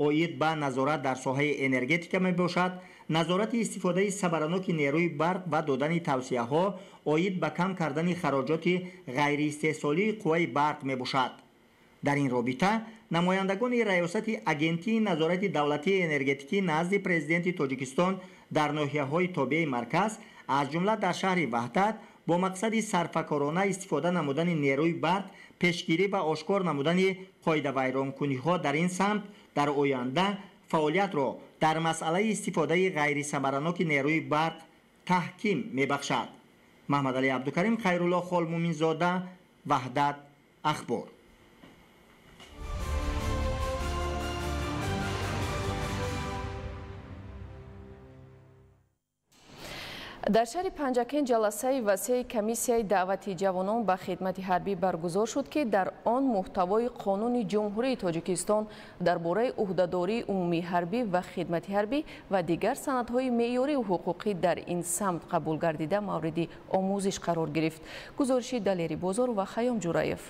оид ба назорат дар соҳаи энергетика мебошад, назорати истифодаи сабараноки нерӯи барқ ва додани тавсияҳо оид ба кам кардани хароҷоти ғайриистеҳсолии қувваи барқ мебошад. Дар ин робита намояндагони Раёсати Агентии назорати давлатии энергетикӣ назди Президенти Тоҷикистон дар ноҳияҳои тобеи марказ, аз ҷумла дар шаҳри Ваҳдат, бо мақсади сарфакорона истифода намудани нерӯи барқ, пешгирӣ ва ошкор намудани қоидавайронкуниҳо дар ин самт дар оянда фаъолиятро дар масъалаи истифодаи ғайрисамараноки нерӯи барқ таҳким мебахшад. Маҳмадалӣ Абдукарим, Хайрулло Холмуминзода, Ваҳдат, Ахбор. Дар шаҳри Панҷакент ҷаласаи васеи комиссияи даъвати ҷавонон ба хидмати ҳарбӣ баргузор шуд, ки дар он муҳтавои қонуни Ҷумҳурии Тоҷикистон дар бораи ӯҳдадории умумии ҳарбӣ ва хидмати ҳарбӣ ва дигар санадҳои меъёриву ҳуқуқӣ дар ин самт қабул гардида мавриди омӯзиш қарор гирифт. Гузориши Далери Бозор ва Хайём Ҷураев.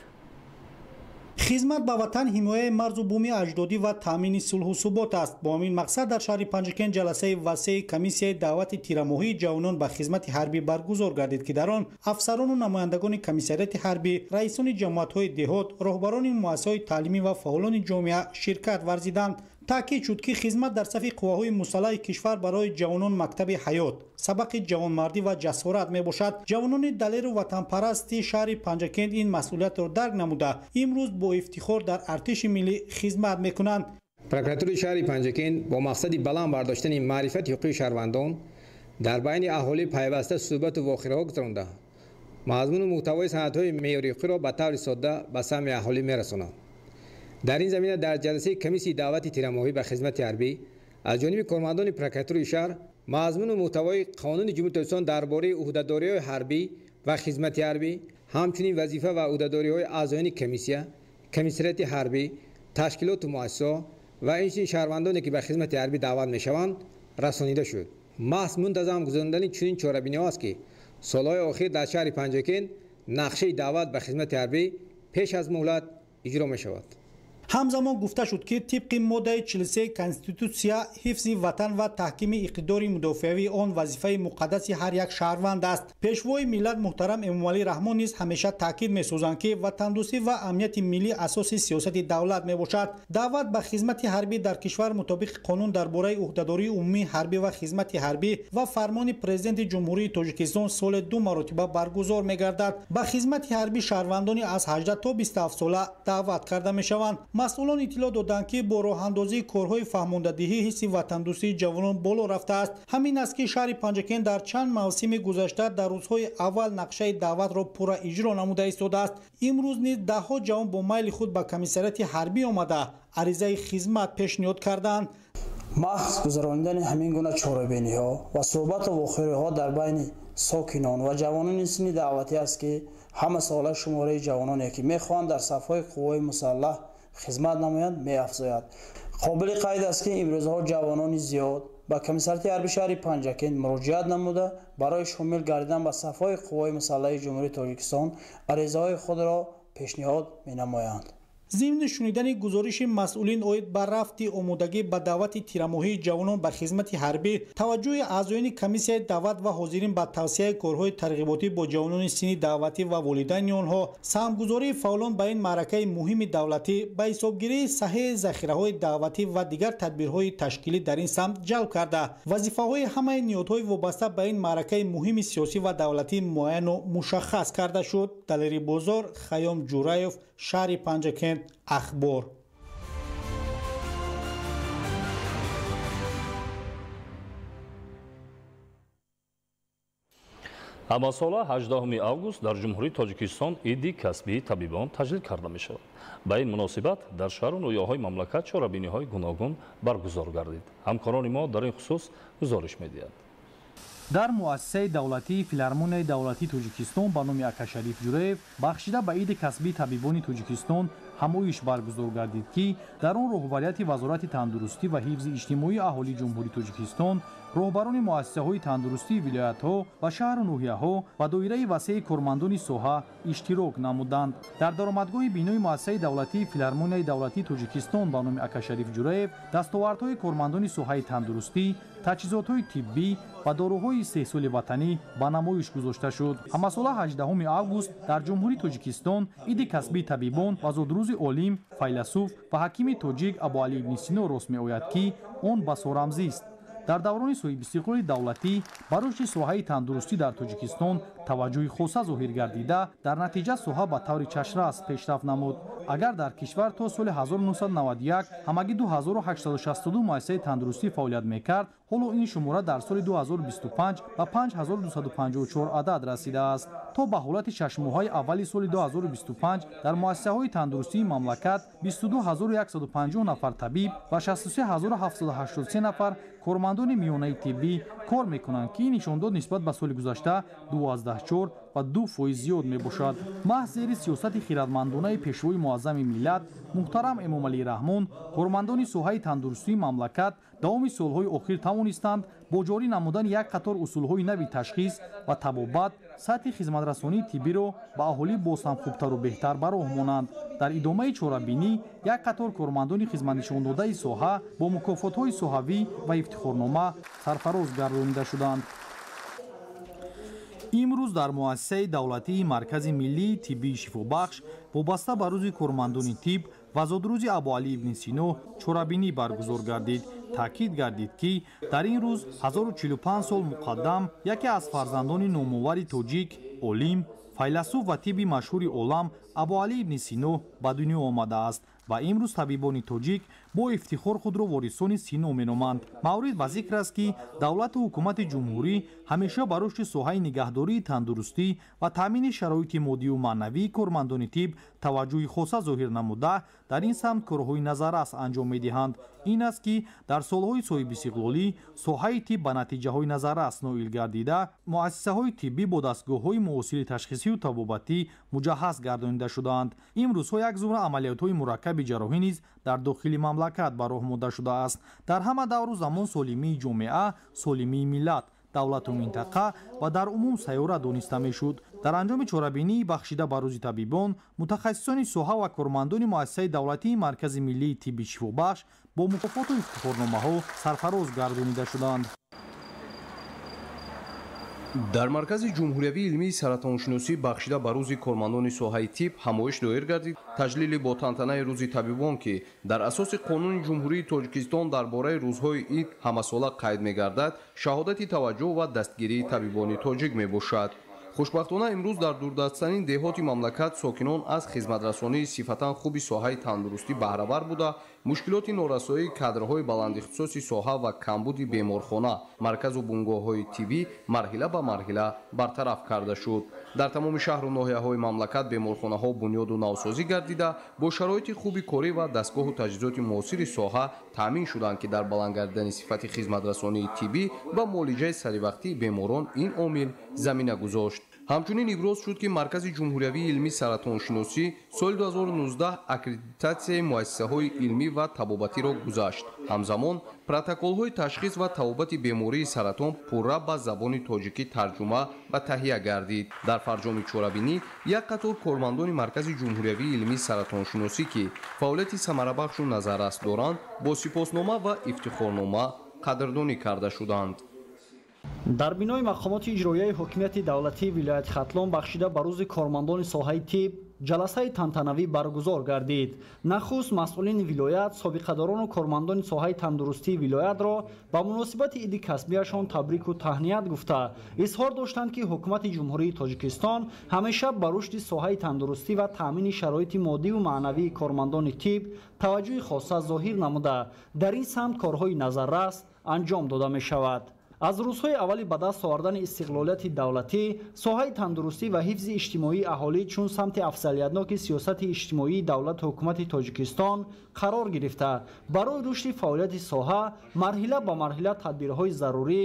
Хизмат ба ватан ҳимояи марзу буми аҷдодӣ ва таъмини сулҳу субот аст. Бо ҳамин мақсад дар шаҳри Панҷакент ҷаласаи васеи комиссияи даъвати тирамоҳии ҷавонон ба хизмати ҳарбӣ баргузор гардид, ки дар он афсарону намояндагони комиссариати ҳарбӣ, раисони ҷамоатҳои деҳот, роҳбарони муассисаҳои таълимӣ ва фаъолони ҷомеа ширкат варзиданд. Таъкид шуд, ки хизмат дар сафи қувваҳои мусаллаҳи кишвар барои ҷавонон мактаби ҳаёт, сабақи ҷавонмардӣ ва ҷасорат мебошад. Ҷавонони далеру ватанпарасти шаҳри Панҷакент ин масъулиятро дарк намуда, имрӯз бо ифтихор дар артиши миллӣ хизмат мекунанд. Прокуратураи шаҳри Панҷакент бо мақсади баланд бардоштани маърифати ҳуқуқии шаҳрвандон дар байни аҳолӣ пайваста суҳбату вохираҳо гузаронда, мазмуну муҳтавои санадҳои меъёри ҳуқуқиро ба таври содда ба самъи аҳолӣ мерасонад. Дар ин замина дар ҷаласаи комиссияи даъвати тирамоҳӣ ба хизмати ҳарбӣ аз ҷониби кормандони прокуратураи шаҳр мазмуну муҳтавои қонуни Ҷумҳурии Тоҷикистон дар бораи ӯҳдадориҳои ҳарбӣ ва хизмати ҳарбӣ, ҳамчунин вазифа ва ӯҳдадориҳои аъзоёни комиссия, комиссариати ҳарбӣ, ташкилоту муассисаҳо ва инчунин шаҳрвандоне ки ба хизмати ҳарбӣ даъват мешаванд, расонида шуд. Маҳз мунтазам гузарондани чунин чорабиниҳо аст, ки солҳои охир дар шаҳри Панҷакент нақшаи даъват ба хизмати ҳарбӣ пеш аз муҳлат иҷро мешавад. Ҳамзамон гуфта шуд, ки тибқи моддаи 43 Конститутсия ҳифзи ватан ва таҳкими иқтидори мудофиавии он вазифаи муқаддаси ҳар як шаҳрванд аст. Пешвои миллат муҳтарам Эмомалӣ Раҳмон низ ҳамеша таъкид месозанд, ки ватандӯстӣ ва амнияти миллӣ асоси сиёсати давлат мебошад. Даъват ба хизмати ҳарбӣ дар кишвар мутобиқи қонун дар бораи ӯҳдадории умумии ҳарбӣ ва хизмати ҳарбӣ ва фармони Президенти Ҷумҳурии Тоҷикистон соли 2 маротиба баргузор мегардад. Ба хизмати ҳарбӣ шаҳрвандони аз 18 то 27 сола даъват карда мешаванд. Масъулон иттилоъ доданд, ки бо роҳандозии корҳои фаҳмондадиҳӣ ҳисси ватандӯстии ҷавонон боло рафтааст. Ҳамин аст, ки шаҳри Панҷакент дар чанд мавсими гузашта дар рӯзҳои аввал нақшаи даъватро пурра иҷро намуда истодааст. Имрӯз низ даҳҳо ҷавон бо майли худ ба комиссариати ҳарбӣ омада аризаи хизмат пешниҳод карданд. Маҳз гузаронидани ҳамин гуна чорабиниҳо ва суҳбату вохӯриҳо дар байни сокинон ва ҷавонони синни даъватӣ аст, ки ҳама сола шумораи ҷавононе, ки мехоҳанд дар сафҳои қувваҳои мусаллаҳ хизмат намоянд, меафзояд. Қобили қайд аст, ки имрӯзҳо ҷавонони зиёд ба комиссариати ҳарбии шаҳри Панҷакент муроҷиат намуда барои шомил гардидан ба сафҳои қувваҳои мусаллаҳи Ҷумҳурии Тоҷикистон аризаҳои худро пешниҳод менамоянд. Зимни шунидани гузориши масъулин оид ба рафти омодагӣ ба даъвати тирамоҳии ҷавонон ба хизмати ҳарбӣ, таваҷҷӯҳи аъзоёни комиссияи даъват ва ҳозирин ба тавсияи корҳои тарғиботӣ бо ҷавонони синни даъватӣ ва волидайни онҳо, саҳмгузории фаъолон ба ин маъракаи муҳими давлатӣ, ба ҳисобгирии саҳеҳи захираҳои даъватӣ ва дигар тадбирҳои ташкилӣ дар ин самт ҷалб карда, вазифаҳои ҳамаи ниҳодҳои вобаста ба ин маъракаи муҳими сиёсӣ ва давлатӣ муайяну мушаххас карда шуд. Далери Бозор, Хайём Ҷураев, шаҳри Панҷакент, Ахбор. Ҳамасола 18 август дар Ҷумҳурии Тоҷикистон иди касбии табибон таҷлил карда мешавад. Ба ин муносибат дар шаҳру ноҳияҳои мамлакат чорабиниҳои гуногун баргузор гардид. Ҳамкорони мо дар ин хусус гузориш медиҳанд. Дар муассисаи давлатии Филармонияи давлатии Тоҷикистон ба номи Акашариф Ҷураев бахшида ба иди касбии табибони Тоҷикистон ҳамоиш баргузор гардид, ки дар он роҳбарияти Вазорати тандурустӣ ва ҳифзи иҷтимоии аҳолии Ҷумҳурии Тоҷикистон, роҳбарони муассисаҳои тандурустии вилоятҳо ва шаҳру ноҳияҳо ва доираи васеи кормандони соҳа иштирок намуданд. Дар даромадгоҳи бинои муассисаи давлатии Филармонияи давлатии Тоҷикистон ба номи Акашариф Ҷураев дастовардҳои кормандони соҳаи тандурустӣ, таҷҳизотҳои тиббӣ ва доруҳои истеҳсоли ватанӣ ба намоиш гузошта шуд. Ҳамасола 18 август дар Ҷумҳурии Тоҷикистон иди касбии табибон ва зодрӯзи олим, файласуф ва ҳакими тоҷик Абуалӣ ибни Сино рост меояд, ки он басо рамзист. Дар даврони соҳибистиқлоли давлатӣ ба рушди соҳаи тандурустӣ дар Тоҷикистон таваҷҷӯҳи хоса зоҳир гардида, дар натиҷа соҳа ба таври чашмрас пешрафт намуд. Агар дар кишвар то соли 1991 ҳамагӣ 2862 муассисаи тандурустӣ фаъолият мекард, ҳоло ин шумора дар соли 2025 ба 5254 адад расидааст. То ба ҳолати шашмоҳаи аввали соли 2025 дар муассисаҳои тандурустии мамлакат 22150 нафар табиб ва 63783 нафар кормандони миёнаи тиббӣ кор мекунанд, ки ин нишондод нисбат ба соли гузашта 2,4 ва 2% зиёд мебошад. Маҳз зери сиёсати хирадмандонаи Пешвои муаззами миллат муҳтарам Эмомалӣ Раҳмон кормандони соҳаи тандурустии мамлакат давоми солҳои охир тавонистанд бо ҷорӣ намудани як қатор усулҳои нави ташхис ва табобат сатҳи хизматрасонии тиббиро ба аҳолӣ боз ҳам хубтару беҳтар ба роҳ монанд. Дар идомаи чорабинӣ як қатор кормандони хизматнишондодаи соҳа бо мукофотҳои соҳавӣ ва ифтихорнома сарфароз гардонида шуданд. Имрӯз дар муассисаи давлатии Маркази миллии тиббии шифобахш вобаста ба рӯзи кормандони тиб ва зодрӯзи Абуалӣ ибни Сино чорабинӣ баргузор гардид. Таъкид гардид, ки дар ин рӯз 1045 сол муқаддам яке аз фарзандони номовари тоҷик, олим, файласуф ва тибби машҳури олам Абуалӣ ибни Сино ба дунё омадааст ва имрӯз табибони тоҷик бо ифтихор худро ворисони Сино меноманд. Маврид ба зикр аст, ки давлату ҳукумати ҷумҳурӣ ҳамеша ба рушди соҳаи нигаҳдории тандурустӣ ва таъмини шароити моддию маънавии кормандони тиб таваҷҷӯҳи хоса зоҳир намуда, дар ин самт корҳои назаррас анҷом медиҳанд. Ин аст, ки дар солҳои соҳибистиқлолӣ соҳаи тиб ба натиҷаҳои назаррас ноил гардида, муассисаҳои тиббӣ бо дастгоҳҳои муосири ташхисию табобатӣ муҷаҳҳаз гардонида шудаанд. Имрӯзҳо як зумра амалиётҳои мураккаби ҷарроҳӣ низ дар дохили мамлакат ба роҳ монда шудааст. Дар ҳама давру замон солимии ҷомеа, солимии миллат, давлату минтақа ва дар умум сайёра дониста мешуд. Дар анҷоми чорабинии бахшида ба рӯзи табибон, мутахассисони соҳа ва кормандони муассисаи давлатии Маркази миллии тибби шифобахш бо мукофоту ифтихорномаҳо сарфароз гардонида шуданд. Дар Маркази ҷумҳуриявии илмии саратоншиносӣ бахшида ба рӯзи кормандони соҳаи тиб ҳамоиш доир гардид. Таҷлили бо тантанаи рӯзи табибон, ки дар асоси қонуни Ҷумҳурии Тоҷикистон дар бораи рӯзҳои ид ҳамасола қайд мегардад, шаҳодати таваҷҷӯҳ ва дастгирии табибони тоҷик мебошад. Хушбахтона, имрӯз дар дурдасттарин деҳоти мамлакат сокинон аз хизматрасонии сифатан хуби соҳаи тандурустӣ баҳравар буда, мушкилоти норасоии кадрҳои баландихтисоси соҳа ва камбуди беморхона, марказу бунгоҳҳои тиббӣ марҳила ба марҳила бартараф карда шуд. Дар тамоми шаҳру ноҳияҳои мамлакат беморхонаҳо бунёду навсозӣ гардида, бо шароити хуби корӣ ва дастгоҳу таҷҳизоти муосири соҳа таъмин шуданд, ки дар баланд гардидани сифати хизматрасонии тиббӣ ва муолиҷаи саривақтии беморон ин омил замина гузошт. Ҳамчунин иброз шуд, ки Маркази ҷумҳуриявии илмии саратоншиносӣ соли 2019 аккредитатсияи муассисаҳои илмӣ ва табобатиро гузашт. Ҳамзамон протоколҳои ташхис ва табобати бемории саратон пурра ба забони тоҷикӣ тарҷума ва таҳия гардид. Дар фарҷоми чорабинӣ як қатор кормандони Маркази ҷумҳуриявии илмии саратоншиносӣ, ки фаъолияти самарабахшу назаррас доранд, бо сипоснома ва ифтихорнома қадрдонӣ карда шуданд. Дар бинои мақомоти иҷроияи ҳокимияти давлатии вилояти Хатлон бахшида ба рӯзи кормандони соҳаи тиб ҷаласаи тантанавӣ баргузор гардид. Нахуст масъулини вилоят собиқадорону кормандони соҳаи тандурустии вилоятро ба муносибати иди касбияшон табрику таҳният гуфта, изҳор доштанд, ки ҳукумати Ҷумҳурии Тоҷикистон ҳамеша ба рушди соҳаи тандурустӣ ва таъмини шароити моддиву маънавии кормандони тиб таваҷҷӯҳи хоса зоҳир намуда, дар ин самт корҳои назаррас анҷом дода мешавад. Аз рӯзҳои аввали ба даст овардани истиқлолияти давлатӣ соҳаи тандурустӣ ва ҳифзи иҷтимоии аҳолӣ чун самти афзалиятноки сиёсати иҷтимоии давлату ҳукумати Тоҷикистон қарор гирифта, барои рушди фаъолияти соҳа марҳила ба марҳила тадбирҳои зарурӣ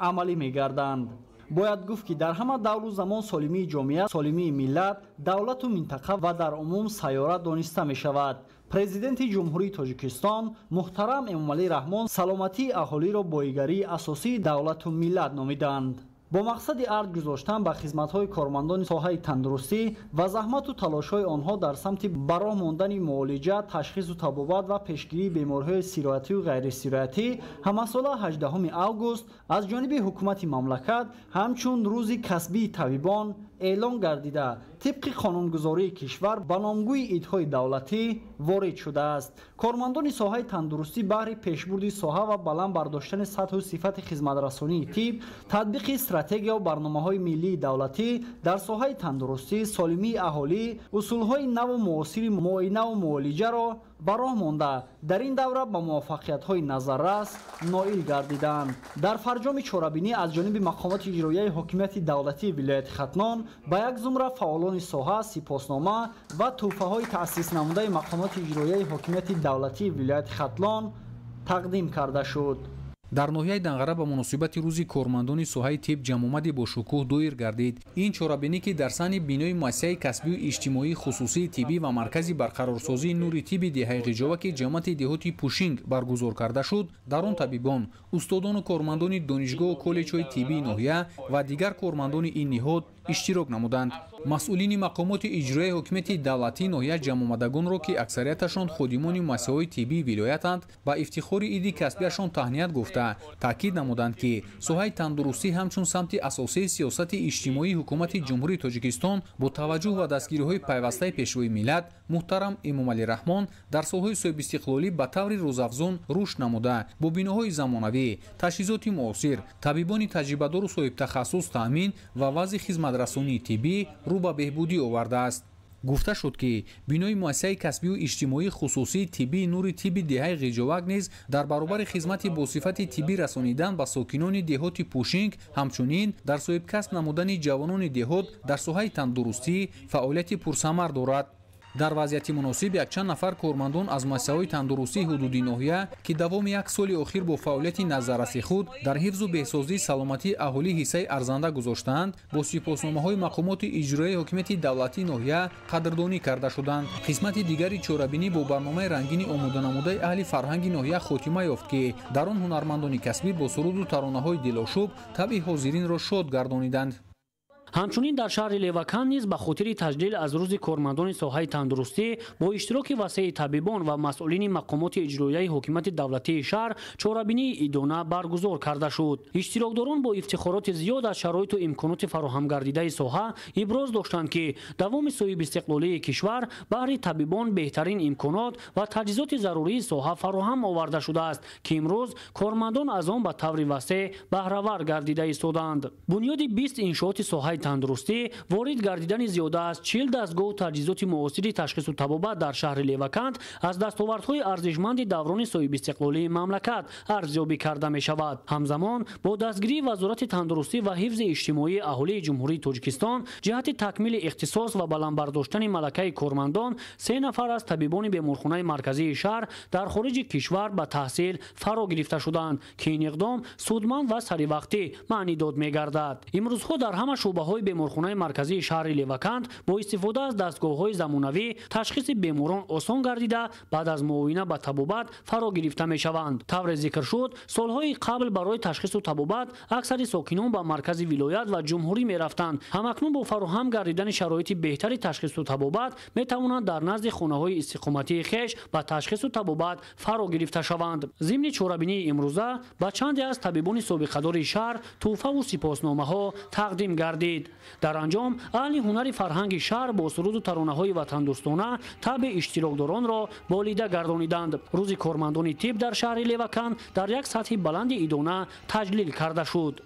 амалӣ мегарданд. Бояд гуфт, ки дар ҳама давру замон солимии ҷомеа, солимии миллат, давлату минтақа ва дар умум сайёра дониста мешавад. Президенти Ҷумҳурии Тоҷикистон муҳтарам Эмомалӣ Раҳмон саломатии аҳолиро боигарии асосии давлату миллат номиданд. Бо мақсади арҷ гузоштан ба хизматҳои кормандони соҳаи тандурустӣ ва заҳмату талошҳои онҳо дар самти ба роҳ мондани муолиҷа, ташхису табобат ва пешгирии бемориҳои сироятию ғайрисироятӣ ҳамасола 18 август аз ҷониби ҳукумати мамлакат ҳамчун рӯзи касбии табибон эълон гардида, тибқи қонунгузории кишвар ба номгӯи идҳои давлатӣ ворид шудааст. Кормандони соҳаи тандурустӣ баҳри пешбурди соҳа ва баланд бардоштани сатҳу сифати хизматрасонии тиб, татбиқи стратегия ва барномаҳои миллии давлатӣ дар соҳаи тандурустӣ, солимии аҳолӣ, усулҳои наву муосири муоинаву муолиҷаро ба роҳ монда, дар ин давра ба муваффақиятҳои назаррас ноил гардиданд. Дар фарҷоми чорабинӣ аз ҷониби мақомоти иҷроияи ҳокимияти давлатии вилояти Хатлон ба як зумра фаъолони соҳа сипоснома ва тӯҳфаҳои таъсиснамудаи мақомоти иҷроияи ҳокимияти давлатии вилояти Хатлон тақдим карда шуд. Дар ноҳияи Данғара ба муносибати рӯзи кормандони соҳаи тиб ҷамъомади бошукӯҳ доир гардид. Ин чорабинӣ, ки дар саҳни бинои муассисаи касбию иҷтимоии хусусии тиббӣ ва маркази барқарорсозии нури тибби деҳаи Ғиҷоваки ҷамъияти деҳоти Пушинг баргузор карда шуд, дар он табибон, устодону кормандони донишгоҳу коллеҷҳои тиббии ноҳия ва дигар кормандони ин ниҳод иштирок намуданд. Масъулини мақомоти иҷроияи ҳокимияти давлатии ноҳия ҷамъомадагонро, ки аксарияташон ходимони муассисаҳои тиббии вилоятанд, ба ифтихори иди касбияшон таҳният гуфта, таъкид намуданд, ки соҳаи тандурустӣ ҳамчун самти асосии сиёсати иҷтимоии ҳукумати Ҷумҳурии Тоҷикистон бо таваҷҷӯҳ ба дастгириҳои пайвастаи Пешвои миллат муҳтарам Эмомалӣ Раҳмон дар солҳои соҳибистиқлолӣ ба таври рӯзафзун рушд намуда, бо биноҳои замонавӣ, таҷҳизоти муосир, табибони таҷрибадору соҳибтахассус таъмин ва вазъи хизматрасонии тиббӣ рӯ ба беҳбудӣ овардааст. Гуфта шуд, ки бинои муассисаи касбию иҷтимоии хусусии тиббии нури тибби деҳаи Ғиҷовак низ дар баробари хизмати босифати тиббӣ расонидан ба сокинони деҳоти Пушинг, ҳамчунин дар соҳибкасб намудани ҷавонони деҳот дар соҳаи тандурустӣ фаъолияти пурсамар дорад. Дар вазъияти муносиб якчанд нафар кормандон аз муассисаҳои тандурустии ҳудуди ноҳия, ки давоми як соли охир бо фаъолияти назарраси худ дар ҳифзу беҳсозии саломатии аҳолӣ ҳиссаи арзанда гузоштаанд, бо сипосномаҳои мақомоти иҷроияи ҳокимияти давлатии ноҳия қадрдонӣ карда шуданд. Қисмати дигари чорабинӣ бо барномаи рангини омоданамудаи аҳли фарҳанги ноҳия хотима ёфт, ки дар он ҳунармандони касбӣ бо суруду таронаҳои дилошӯб табъи ҳозиринро шод гардониданд. Ҳамчунин дар шаҳри Левакан низ ба хотири таҷлил аз рӯзи кормандони соҳаи тандурустӣ бо иштироки васеи табибон ва масъулини мақомоти иҷроияи ҳокимияти давлатии шаҳр чорабинии идона баргузор карда шуд. Иштирокдорон бо ифтихороти зиёд аз шароиту имконоти фароҳамгардидаи соҳа иброз доштанд, ки давоми соҳибистиқлолии кишвар баҳри табибон беҳтарин имконот ва таҷҳизоти зарурии соҳа фароҳам оварда шудааст, ки имрӯз кормандон аз он ба таври васеъ баҳравар гардида истодаанд. Бунёди 20 иншооти соҳаи тандурустӣ, ворид гардидани зиёда аз 40 дастгоҳу таҷҳизоти муосири ташхису табобат дар шаҳри Леваканд аз дастовардҳои арзишманди даврони соҳибистиқлолии мамлакат арзёбӣ карда мешавад. Ҳамзамон бо дастгирии Вазорати тандурустӣ ва ҳифзи иҷтимоии аҳолии Ҷумҳурии Тоҷикистон ҷиҳати такмили ихтисос ва баланд бардоштани малакаи кормандон 3 нафар аз табибони беморхонаи марказии шаҳр дар хориҷи кишвар ба таҳсил фаро гирифта шуданд, ки ин иқдом судманд ва саривақтӣ маънидод мегардад. Имрӯзҳо дар ҳама шӯъбаҳои беморхонаи марказии шаҳри Леваканд бо истифода аз дастгоҳҳои замонавӣ ташхиси беморон осон гардида, баъд аз муоина ба табобат фаро гирифта мешаванд. Тавре зикр шуд, солҳои қабл барои ташхису табобат аксари сокинон ба маркази вилоят ва ҷумҳурӣ мерафтанд. Ҳамакнун бо фароҳам гардидани шароити беҳтари ташхису табобат метавонанд дар назди хонаҳои истиқоматии хеш ба ташхису табобат фаро гирифта шаванд. Зимни чорабинии имрӯза ба чанде аз табибони собиқадори шаҳр тӯҳфаву сипосномаҳо тақдим гардид. Дар анҷом аҳли ҳунари фарҳанги шаҳр бо суруду таронаҳои ватандӯстона табъи иштирокдоронро болида гардониданд. Рӯзи кормандони тиб дар шаҳри Леваканд дар як сатҳи баланди идона таҷлил карда шуд.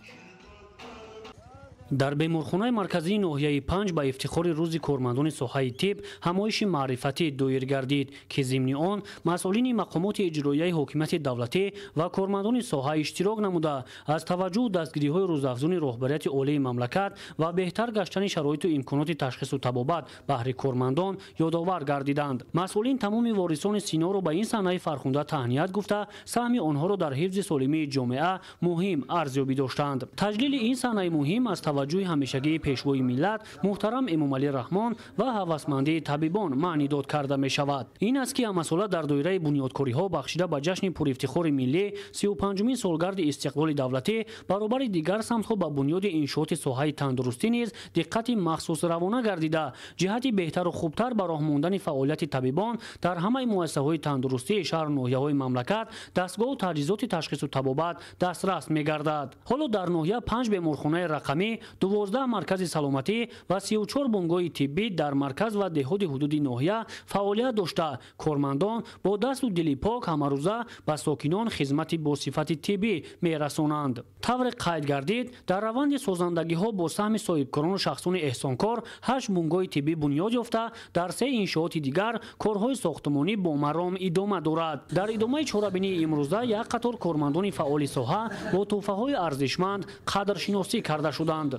Дар беморхонаи марказии ноҳияи Панҷ ба ифтихори рӯзи кормандони соҳаи тиб ҳамоиши маърифатӣ доир гардид, ки зимни он масъулини мақомоти иҷроияи ҳокимияти давлатӣ ва кормандони соҳа иштирок намуда, аз таваҷҷӯҳу дастгириҳои рӯзафзуни роҳбарияти олии мамлакат ва беҳтар гаштани шароиту имконоти ташхису табобат баҳри кормандон ёдовар гардиданд. Масъулин тамоми ворисони синоро ба ин саҳнаи фархунда таҳният гуфта, саҳми онҳоро дар ҳифзи солимии ҷомеа муҳим арзёбӣ доштанд. Таҷлили ин саҳнаи муҳим аз таваҷҷӯҳи ҳамешагии Пешвои миллат муҳтарам Эмомалӣ Раҳмон ва ҳавасмандии табибон маънидод карда мешавад. Ин аст, ки ҳамасола дар доираи бунёдкориҳо бахшида ба ҷашни пурифтихори миллӣ 35-умин солгарди истиқлоли давлатӣ баробари дигар самтҳо ба бунёди иншооти соҳаи тандурустӣ низ диққати махсус равона гардида, ҷиҳати беҳтару хубтар ба роҳ мондани фаъолияти табибон дар ҳамаи муассисаҳои тандурустии шаҳру ноҳияҳои мамлакат дастгоҳу таҷҳизоти ташхису табобат дастрас мегардад. Ҳоло дар ноҳия 5 беморхонаи рақамӣ, 12 маркази саломатӣ ва 34 бунгоҳи тиббӣ дар марказ ва деҳоти ҳудуди ноҳия фаъолият дошта, кормандон бо дасту дили пок ҳамарӯза ба сокинон хизмати босифати тиббӣ мерасонанд. Тавре қайд гардид, дар раванди созандагиҳо бо саҳми соҳибкорону шахсони эҳсонкор 8 бунгоҳи тиббӣ бунёд ёфта, дар 3 иншооти дигар корҳои сохтмонӣ бо маром идома дорад. Дар идомаи чорабинии имрӯза як қатор кормандони фаъоли соҳа бо тӯҳфаҳои арзишманд қадршиносӣ карда шуданд.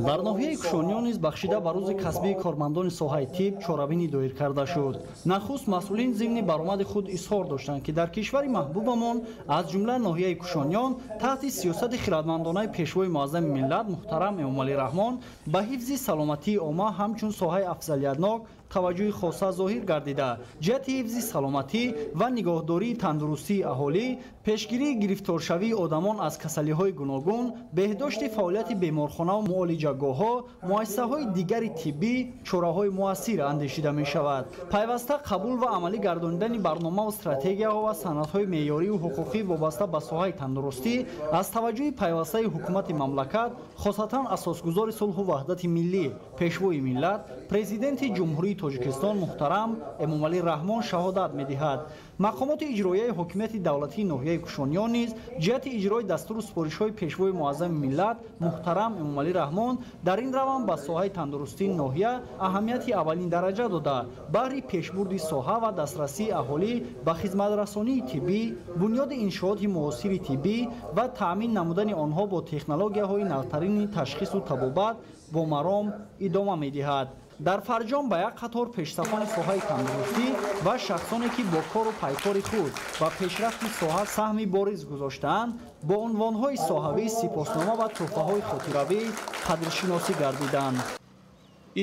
Дар ноҳияи Кушониён низ бахшида ба рӯзи касбии кормандони соҳаи тиб чорабинӣ доир карда шуд. Нахуст масъулин зимни баромади худ изҳор доштанд, ки дар кишвари маҳбубамон, аз ҷумла ноҳияи Кушониён, таҳти сиёсати хирадмандонаи Пешвои муаззами миллат муҳтарам Эмомалӣ Раҳмон ба ҳифзи саломатии омма ҳамчун соҳаи афзалиятнок таваҷҷӯҳи хоса зоҳир гардида, ҷиҳати ҳифзи саломатӣ ва нигоҳдории тандурустии аҳолӣ, пешгирии гирифторшавии одамон аз касалиҳои гуногун, беҳдошти фаъолияти беморхонаву муолиҷагоҳҳо, муассисаҳои дигари тиббӣ чораҳои муассир андешида мешавад. Пайваста қабул ва амалӣ гардонидани барномаву стратегияҳо ва санадҳои меъёриву ҳуқуқӣ вобаста ба соҳаи тандурустӣ аз таваҷҷӯҳи пайвастаи ҳукумати мамлакат, хосатан асосгузори сулҳу ваҳдати миллӣ, Пешвои миллат, Президенти Ҷумҳурии Тоҷикистон муҳтарам Эмомалӣ Раҳмон шаҳодат медиҳад. Мақомоти иҷроияи ҳокимияти давлатии ноҳияи Кушониён низ ҷиҳати иҷрои дастуру супоришҳои Пешвои муаззами миллат муҳтарам Эмомалӣ Раҳмон дар ин раванд ба соҳаи тандурустии ноҳия аҳамияти аввалин дараҷа дода, баҳри пешбурди соҳа ва дастрасии аҳолӣ ба хизматрасонии тиббӣ, бунёди иншооти муосири тиббӣ ва таъмин намудани онҳо бо технологияҳои навтарини ташхису табобат бо маром идома медиҳад. Дар фарҷом ба як қатор пешсафони соҳаи тандурустӣ ва шахсоне, ки бо кору пайкори худ ба пешрафти соҳа саҳми бориз гузоштаанд, бо унвонҳои соҳавӣ, сипоснома ва тӯҳфаҳои хотиравӣ қадршиносӣ гардиданд.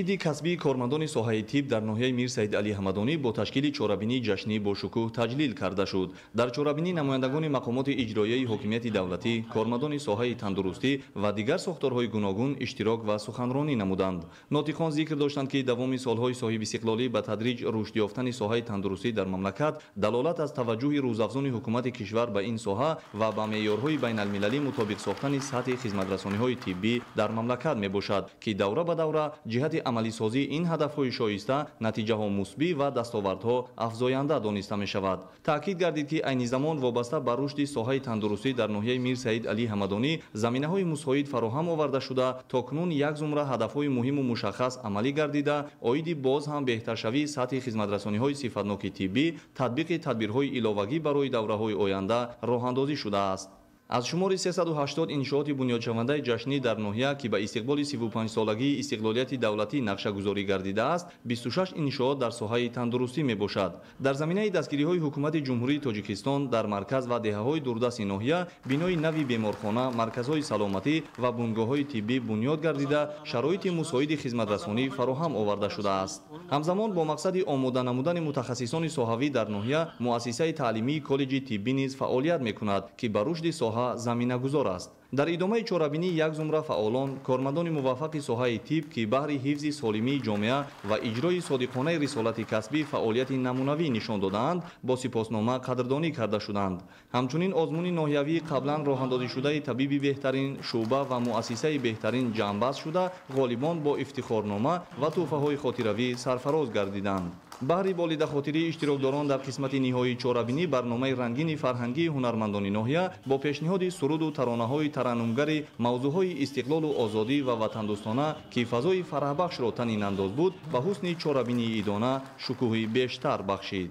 Иди касбии кормандони соҳаи тиб дар ноҳияи Мир Саид Алӣ Ҳамадонӣ бо ташкили чорабинии ҷашнӣ бо шукӯҳ таҷлил карда шуд. Дар чорабинӣ намояндагони мақомоти иҷроияи ҳокимияти давлатӣ, кормандони соҳаи тандурустӣ ва дигар сохторҳои гуногун иштирок ва суханронӣ намуданд. Нотиқон зикр доштанд, ки давоми солҳои соҳибистиқлолӣ ба тадриҷ рушд ёфтани соҳаи тандурустӣ дар мамлакат далолат аз таваҷҷӯҳи рӯзафзуни ҳукумати кишвар ба ин соҳа ва ба меъёрҳои байналмилалӣ мутобиқ сохтани сатҳи хизматрасониҳои тиббӣ дар мамлакат мебошад, ки давра ба давра ҷиҳати амалисозии ин ҳадафҳои шоиста натиҷаҳо мусбӣ ва дастовардҳо афзоянда дониста мешавад. Таъкид гардид, ки айни замон вобаста ба рушди соҳаи тандурустӣ дар ноҳияи Мир Саид Алӣ Ҳамадонӣ заминаҳои мусоид фароҳам оварда шуда, то кунун як зумра ҳадафҳои муҳиму мушаххас амалӣ гардида, оиди боз ҳам беҳтаршавии сатҳи хизматрасониҳои сифатноки тиббӣ, татбиқи тадбирҳои иловагӣ барои давраҳои оянда роҳандозӣ шудааст. Аз шумори 380 иншооти бунёдшавандаи ҷашнӣ дар ноҳия, ки ба истиқболи 35-солагии истиқлолияти давлатӣ нақшагузорӣ гардидааст, 26 иншоот дар соҳаи тандурустӣ мебошад. Дар заминаи дастгириҳои ҳукумати Ҷумҳурии Тоҷикистон дар марказ ва деҳаҳои дурдасти ноҳия бинои нави беморхона, марказҳои саломатӣ ва бунгоҳҳои тиббӣ бунёд гардида, шароити мусоиди хизматрасонӣ фароҳам оварда шудааст. Ҳамзамон бо мақсади омода намудани мутахассисони соҳавӣ дар ноҳия муассисаи таълимии коллеҷи тиббӣ низ фаъолият мекунад, ки ба рушди соҳа заминагузор аст. Дар идомаи чорабинӣ як зумра фаъолон, кормандони муваффақи соҳаи тиб, ки баҳри ҳифзи солимии ҷомеа ва иҷрои содиқонаи рисолати касбӣ фаъолияти намунавӣ нишон додаанд, бо сипоснома қадрдонӣ карда шуданд. Ҳамчунин озмуни ноҳиявии қаблан роҳандозишудаи табиби беҳтарин, шӯъба ва муассисаи беҳтарин ҷамъбаст шуда, ғолибон бо ифтихорнома ва тӯҳфаҳои хотиравӣ сарфароз гардиданд. Баҳри болидахотирии иштирокдорон дар қисмати ниҳоии чорабинӣ барномаи рангини фарҳангии ҳунармандони ноҳия бо пешниҳоди суруду таронаҳои тараннумгари мавзӯъҳои истиқлолу озодӣ ва ватандӯстона, ки фазои фараҳбахшро танинандоз буд, ба ҳусни чорабинии идона шукӯҳи бештар бахшид.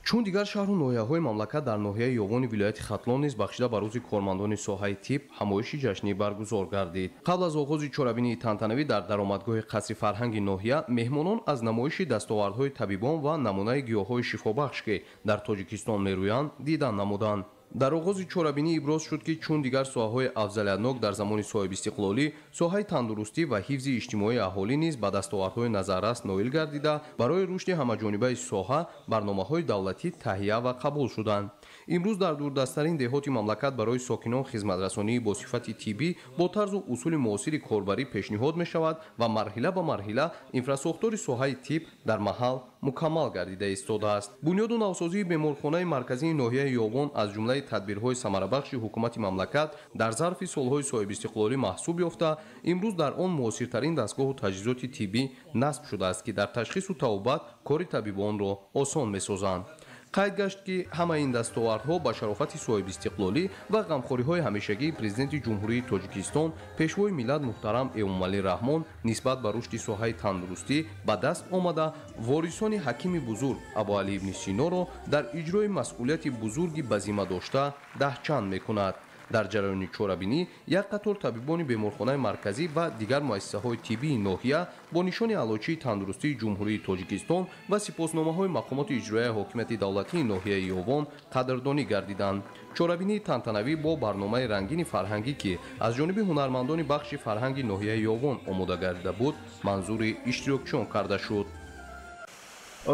Чун дигар шаҳру ноҳияҳои мамлакат, дар ноҳияи Ёвони вилояти Хатлон низ бахшида ба рӯзи кормандони соҳаи тиб ҳамоиши ҷашнӣ баргузор гардид. Қабл аз оғози чорабинии тантанавӣ дар даромадгоҳи қасри фарҳанги ноҳия меҳмонон аз намоиши дастовардҳои табибон ва намунаи гиёҳҳои шифобахш, ки дар Тоҷикистон мерӯянд, дидан намуданд. Дар оғози чорабинӣ иброз шуд, ки чун дигар соҳаҳои афзалиятнок дар замони соҳибистиқлолӣ, соҳаи тандурустӣ ва ҳифзи иҷтимоии аҳолӣ низ ба дастовардҳои назаррас ноил гардида, барои рушди ҳамаҷонибаи соҳа барномаҳои давлатӣ таҳия ва қабул шуданд. Имрӯз дар дурдасттарин деҳоти мамлакат барои сокинон хизматрасонии бо сифати тиббӣ бо тарзу усули муосири корбарӣ пешниҳод мешавад ва марҳила ба марҳила инфрасохтори соҳаи тиб дар маҳал мукаммал гардида истодааст. Бунёду навсозии беморхонаи марказии ноҳияи Ёвон аз ҷумлаи тадбирҳои самарабахши ҳукумати мамлакат дар зарфи солҳои соҳибистиқлолӣ маҳсуб ёфта, имрӯз дар он муосиртарин дастгоҳу таҷҳизоти тиббӣ насб шудааст, ки дар ташхису табобат кори табибонро осон месозанд. Қайд гашт, ки ҳамаи ин дастовардҳо ба шарофати соҳибистиқлолӣ ва ғамхориҳои ҳамешагии Президенти Ҷумҳурии Тоҷикистон, Пешвои миллат муҳтарам Эмомалӣ Раҳмон нисбат ба рушди соҳаи тандурустӣ ба даст омада, ворисони ҳакими бузург Абуалӣ ибни Синоро дар иҷрои масъулияти бузурги ба зимма дошта даҳчанд мекунад. Дар ҷараёни чорабинӣ як қатор табибони беморхонаи марказӣ ва дигар муассисаҳои тиббии ноҳия бо нишони аълочии тандурустии Ҷумҳурии Тоҷикистон ва сипосномаҳои мақомоти иҷроияи ҳокимияти давлатии ноҳияи Ёвон қадрдонӣ гардиданд. Чорабинии тантанавӣ бо барномаи рангини фарҳангӣ, ки аз ҷониби ҳунармандони бахши фарҳанги ноҳияи Ёвон омода гардида буд, манзури иштирокчиён карда шуд.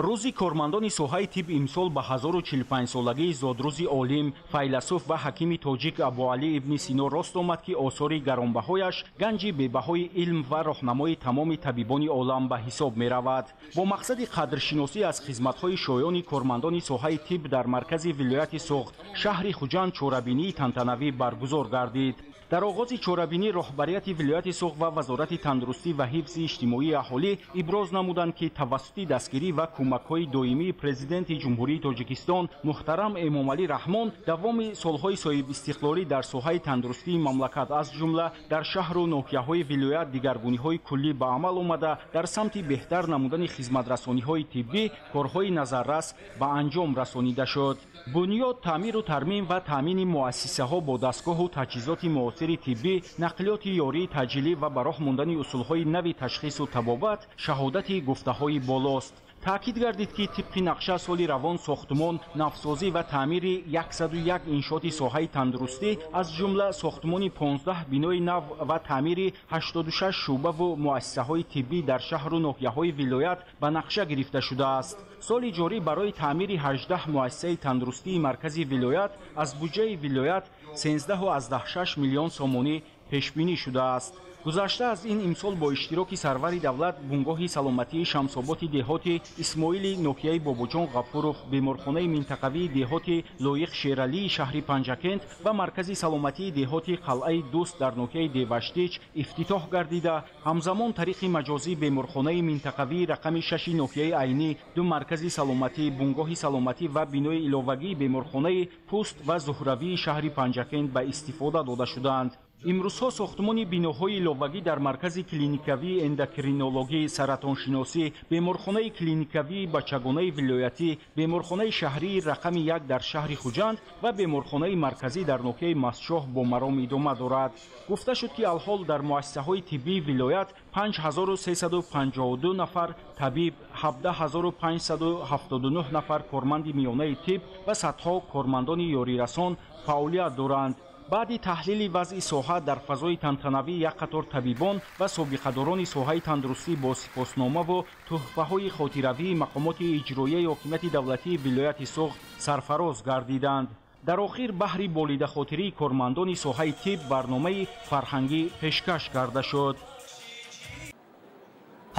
Рӯзи кормандони соҳаи тиб имсол ба 1045-солагии зодрӯзи олим, файласуф ва ҳакими тоҷик Абуалӣ ибни Сино рост омад, ки осори гаронбаҳояш ганҷи бебаҳои илм ва роҳнамои тамоми табибони олам ба ҳисоб меравад. Бо мақсади қадршиносӣ аз хизматҳои шоёни кормандони соҳаи тиб дар маркази вилояти Суғд, шаҳри Хуҷанд чорабинии тантанавӣ баргузор гардид. Дар оғози чорабинӣ роҳбарияти вилояти Суғд ва Вазорати тандурустӣ ва ҳифзи иҷтимоии аҳолӣ иброз намуданд, ки тавассути дастгирӣ ва кӯмакҳои доимии Президенти Ҷумҳурии Тоҷикистон муҳтарам Эмомалӣ Раҳмон давоми солҳои соҳибистиқлолӣ дар соҳаи тандурустии мамлакат, аз ҷумла дар шаҳру ноҳияҳои вилоят дигаргуниҳои куллӣ ба амал омада, дар самти беҳтар намудани хизматрасониҳои тиббӣ корҳои назаррас ба анҷом расонида шуд. Бунёд, таъмиру тармим ва таъмини муассисаҳо бо дастгоҳу таҷҳизоти муосири тиббӣ, нақлиёти ёрии таъҷилӣ ва ба роҳ мондани усулҳои нави ташхису табобат шаҳодати гуфтаҳои болост. Таъкид гардид, ки тибқи нақша соли равон сохтмон, навсозӣ ва таъмири 101 иншооти соҳаи тандурустӣ, аз ҷумла сохтмони 15 бинои нав ва таъмири 86 шӯъбаву муассисаҳои тиббӣ дар шаҳру ноҳияҳои вилоят ба нақша гирифта шудааст. Соли ҷорӣ барои таъмири 18 муассисаи тандурустии маркази вилоят аз буҷаи вилоят 13,6 миллион сомонӣ пешбинӣ шудааст. Гузашта аз ин, имсол бо иштироки сарвари давлат бунгоҳи саломатии Шамсоботи деҳоти Исмоили ноҳияи Бобоҷон Ғафуров, беморхонаи минтақавии деҳоти Лоиқ Шералии шаҳри Панҷакент ва маркази саломатии деҳоти Қалъаи Дӯст дар ноҳияи Деваштич ифтитоҳ гардида, ҳамзамон тариқи маҷозӣ беморхонаи минтақавии рақами 6 ноҳияи Айнӣ, ду маркази саломатӣ, бунгоҳи саломатӣ ва бинои иловагии беморхонаи Пӯст ва Зуҳравии шаҳри Панҷакент ба истифода дода шуданд. Имрӯзҳо сохтмони биноҳои иловагӣ дар маркази клиникавии эндокринологӣ, саратоншиносӣ, беморхонаи клиникавии бачагонаи вилоятӣ, беморхонаи шаҳрии рақами 1 дар шаҳри Хуҷанд ва беморхонаи марказӣ дар ноҳияи Мастчоҳ бо маром идома дорад. Гуфта шуд, ки алҳол дар муассисаҳои тиббии вилоят 5352 нафар табиб, 17579 нафар корманди миёнаи тиб ва садҳо кормандони ёрирасон фаъолият доранд. Баъди таҳлили вазъи соҳа дар фазои тантанавӣ як қатор табибон ва собиқадорони соҳаи тандурустӣ бо сипосномаву тӯҳфаҳои хотиравии мақомоти иҷроияи ҳокимияти давлатии вилояти Суғд сарфароз гардиданд. Дар охир баҳри болидахотирии кормандони соҳаи тиб барномаи фарҳангӣ пешкаш карда шуд.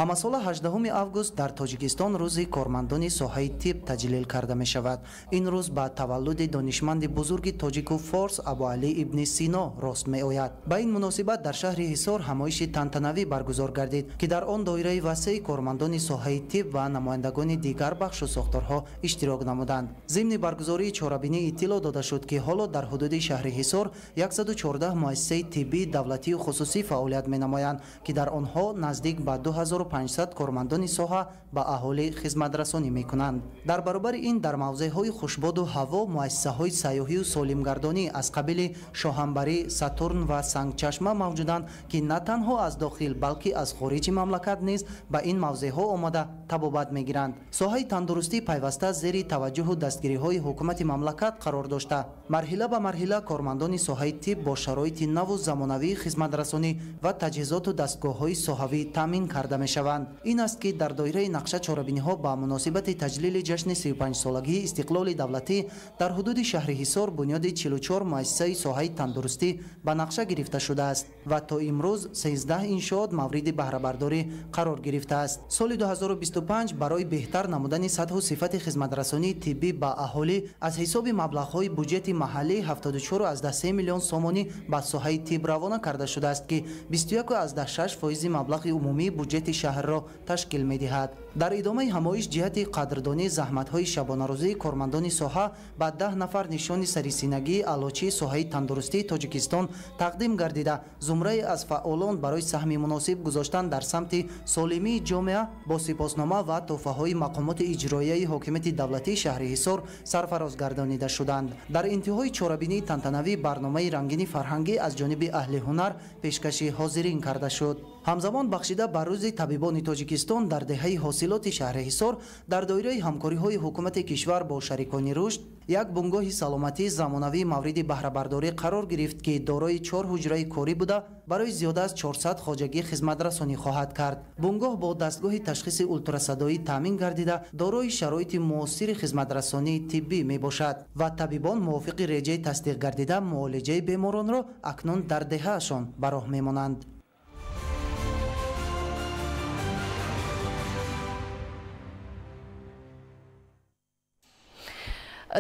Ҳамасола 18 август дар Тоҷикистон рӯзи кормандони соҳаи тиб таҷлил карда мешавад. Ин рӯз ба таваллуди донишманди бузурги тоҷику форс Абуалӣ ибни Сино рост меояд. Ба ин муносибат дар шаҳри Ҳисор ҳамоиши тантанавӣ баргузор гардид, ки дар он доираи васеи кормандони соҳаи тиб ва намояндагони дигар бахшу сохторҳо иштирок намуданд. Зимни баргузории чорабинӣ иттилоъ дода шуд, ки ҳоло дар ҳудуди шаҳри Ҳисор 114 муассисаи тиббии давлатию хусусӣ фаъолият менамоянд, ки дар онҳо наздик ба 2500 кормандони соҳа ба аҳолӣ хизматрасонӣ мекунанд. Дар баробари ин дар мавзеъҳои хушбоду ҳаво муассисаҳои сайёҳию солимгардонӣ аз қабили Шоҳамбарӣ, Сатурн ва Сангчашма мавҷуданд, ки на танҳо аз дохил, балки аз хориҷи мамлакат низ ба ин мавзеъҳо омада табобат мегиранд. Соҳаи тандурустӣ пайваста зери таваҷҷӯҳу дастгириҳои ҳукумати мамлакат қарор дошта, марҳила ба марҳила кормандони соҳаи тиб бо шароити наву замонавии хизматрасонӣ ва таҷҳизоту дастгоҳҳои соҳавӣ таъмин карда мешаванд. Ин аст, ки дар доираи нақша чорабиниҳо ба муносибати таҷлили ҷашни 35-солагии истиқлоли давлатӣ дар ҳудуди шаҳри Ҳисор бунёди 44 муассисаи соҳаи тандурустӣ ба нақша гирифта шудааст ва то имрӯз 13 иншоот мавриди баҳрабардорӣ қарор гирифтааст. Соли 2025 барои беҳтар намудани сатҳу сифати хизматрасонии тиббӣ ба аҳолӣ аз ҳисоби маблағҳои буҷети маҳаллӣ 74,3 миллион сомонӣ ба соҳаи тиб равона карда шудааст, ки 21,6% маблағи умумии буҷети шаҳрро ташкил медиҳад. Дар идомаи ҳамоиш ҷиҳати қадрдонии заҳматҳои шабонарӯзии кормандони соҳа ба 10 нафар нишони сарисинагии аълочии соҳаи тандурустии Тоҷикистон тақдим гардида, зумрае аз фаъолон барои саҳми муносиб гузоштан дар самти солимии ҷомеа бо сипоснома ва тӯҳфаҳои мақомоти иҷроияи ҳокимияти давлатии шаҳри Ҳисор сарфароз гардонида шуданд. Дар интиҳои чорабинии тантанавӣ барномаи рангини фарҳангӣ аз ҷониби аҳли ҳунар пешкаши ҳозирин карда шуд. Ҳамзамон бахшида ба рӯзи табибони Тоҷикистон дар деҳаи ҳосилоти шаҳри Ҳисор дар доираи ҳамкориҳои ҳукумати кишвар бо шарикони рушд як бунгоҳи саломатии замонавӣ мавриди баҳрабардорӣ қарор гирифт, ки дорои 4 ҳуҷраи корӣ буда барои зиёда аз 400 хоҷагӣ хизматрасонӣ хоҳад кард. Бунгоҳ бо дастгоҳи ташхиси ултрасадоӣ таъмин гардида дорои шароити муосири хизматрасонии тиббӣ мебошад ва табибон мувофиқи реҷаи тасдиқ гардида муолиҷаи беморонро акнун дар деҳаашон ба роҳ мемонанд.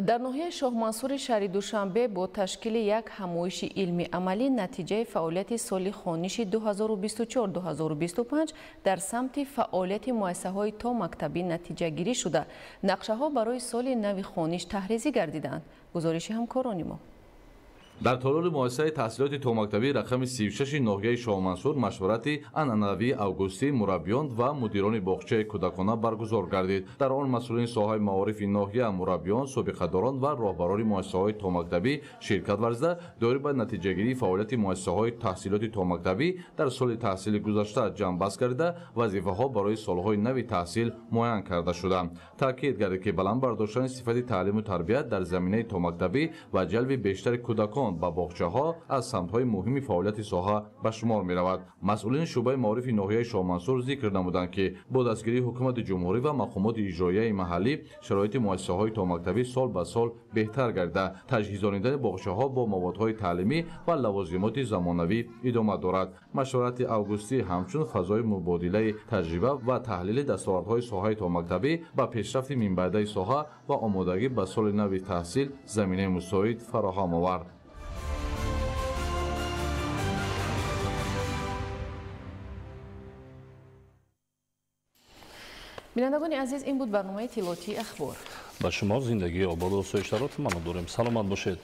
Дар ноҳияи Шоҳмансури шаҳри Душанбе бо ташкили як ҳамоиши илмӣ-амалӣ натиҷаи фаъолияти соли хониши 2024-2025 дар самти фаъолияти муассисаҳои томактабӣ натиҷагирӣ шуда, нақшаҳо барои соли нави хониш таҳризӣ гардиданд. Гузориши ҳамкорони мо. Дар толори муассисаи таҳсилоти томактабӣ рақами 36 ноҳияи Шоҳмансур машварати анъанавии августӣ мураббиён ва мудирони боғчаи кӯдакона баргузор гардид. Дар он масъулини соҳаи маорифи ноҳия, мураббиён, собиқадорон ва роҳбарони муассисаҳои томактабӣ ширкат варзида, доир ба натиҷагирии фаъолияти муассисаҳои таҳсилоти томактабӣ дар соли таҳсили гузашта ҷамъбаст гардида, вазифаҳо барои солҳои нави таҳсил муайян карда шуданд. Таъкид гардид, ки баланд бардоштани сифати таълиму тарбият дар заминаи томактабӣ ва ҷалби бештари кӯдакон ба боғчаҳо аз самтҳои муҳими фаъолияти соҳа ба шумор меравад. Масъулини шӯъбаи маорифи ноҳияи Шоҳмансур зикр намуданд, ки бо дастгирии ҳукумати ҷумҳурӣ ва мақомоти иҷроияи маҳаллӣ шароити муассисаҳои томактабӣ сол ба сол беҳтар гардида, таҷҳизонидани боғчаҳо бо маводҳои таълимӣ ва лавозимоти замонавӣ идома дорад. Машварати августӣ ҳамчун фазои мубодилаи таҷриба ва таҳлили дастовардҳои соҳаи томактабӣ ба пешрафти минбаъдаи соҳа ва омодагӣ ба соли нави таҳсил заминаи мусоид фароҳам овард. Бинандагони азиз, ин буд барномаи тиллотии ахбор. Ба шумо зиндагии ободу осоиштаро таманно дорем. Саломат бошед.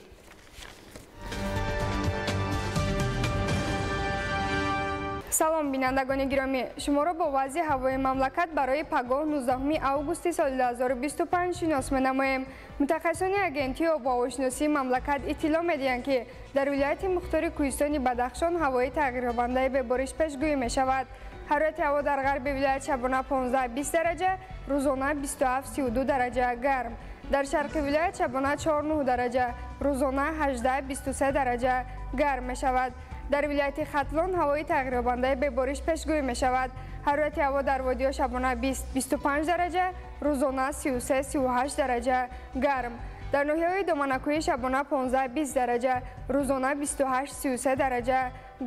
Салом, бинандагони гиромӣ. Шуморо бо вазъи ҳавои мамлакат барои пагоҳ 19 августи соли 2025 шинос менамоем. Мутахассисони агентии обуҳавошиносии мамлакат иттилоъ медиҳанд, ки дар вилояти мухтори кӯҳистони Бадахшон ҳавои тағйирёбандаи бебориш пешгӯӣ мешавад. Ҳарорати ҳаво дар ғарби вилоят шабона 15-20 дараҷа, рӯзона 27-32 дараҷа гарм. Дар шарқи вилоят шабона 4-9 дараҷа, рӯзона 18-23 дараҷа гарм мешавад. Дар вилояти Хатлон ҳавои тағйирёбандаи бебориш пешгӯӣ мешавад. Ҳарорати ҳаво дар водиҳо шабона 20-25 дараҷа, рӯзона 33-38 дараҷа гарм. Дар ноҳияҳои доманакӯҳӣ шабона 15-20 дараҷа, рӯзона 28-33 дараҷа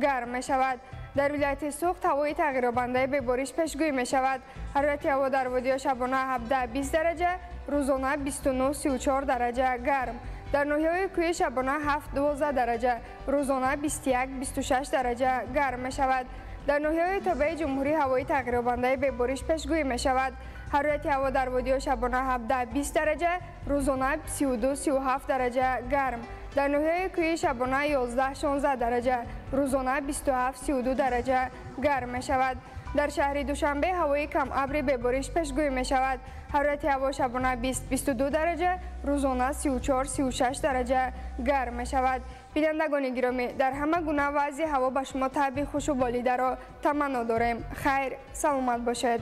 гарм мешавад. Дар вилояти Суғд ҳавои тағйирёбандаи бебориш пешгӯӣ мешавад. Ҳарорати ҳаво дар водиҳо шабона 17-20 дараҷа, рӯзона 29-34 дараҷа гарм. Дар ноҳияҳои кӯҳӣ шабона 7-12 дараҷа, рӯзона 21-26 дараҷа гарм мешавад. Дар ноҳияҳои тобеи ҷумҳурӣ ҳавои тағйирёбандаи бебориш пешгӯӣ мешавад. Ҳарорати ҳаво дар водиҳо шабона 17-20 дараҷа, рӯзона 32-37 дараҷа гарм. Дар ноҳияҳои кӯҳӣ шабона 11-16 дараҷа, рӯзона 27-32 дараҷа гарм мешавад. Дар шаҳри Душанбе ҳавои камабри бебориш пешгӯӣ мешавад. Ҳарорати ҳаво шабона 20-22 дараҷа, рӯзона 34-36 дараҷа гарм мешавад. Бинандагони гиромӣ, дар ҳама гуна вазъи ҳаво ба шумо табъи хушу болидаро таманно дорем. Хайр, саломат бошед.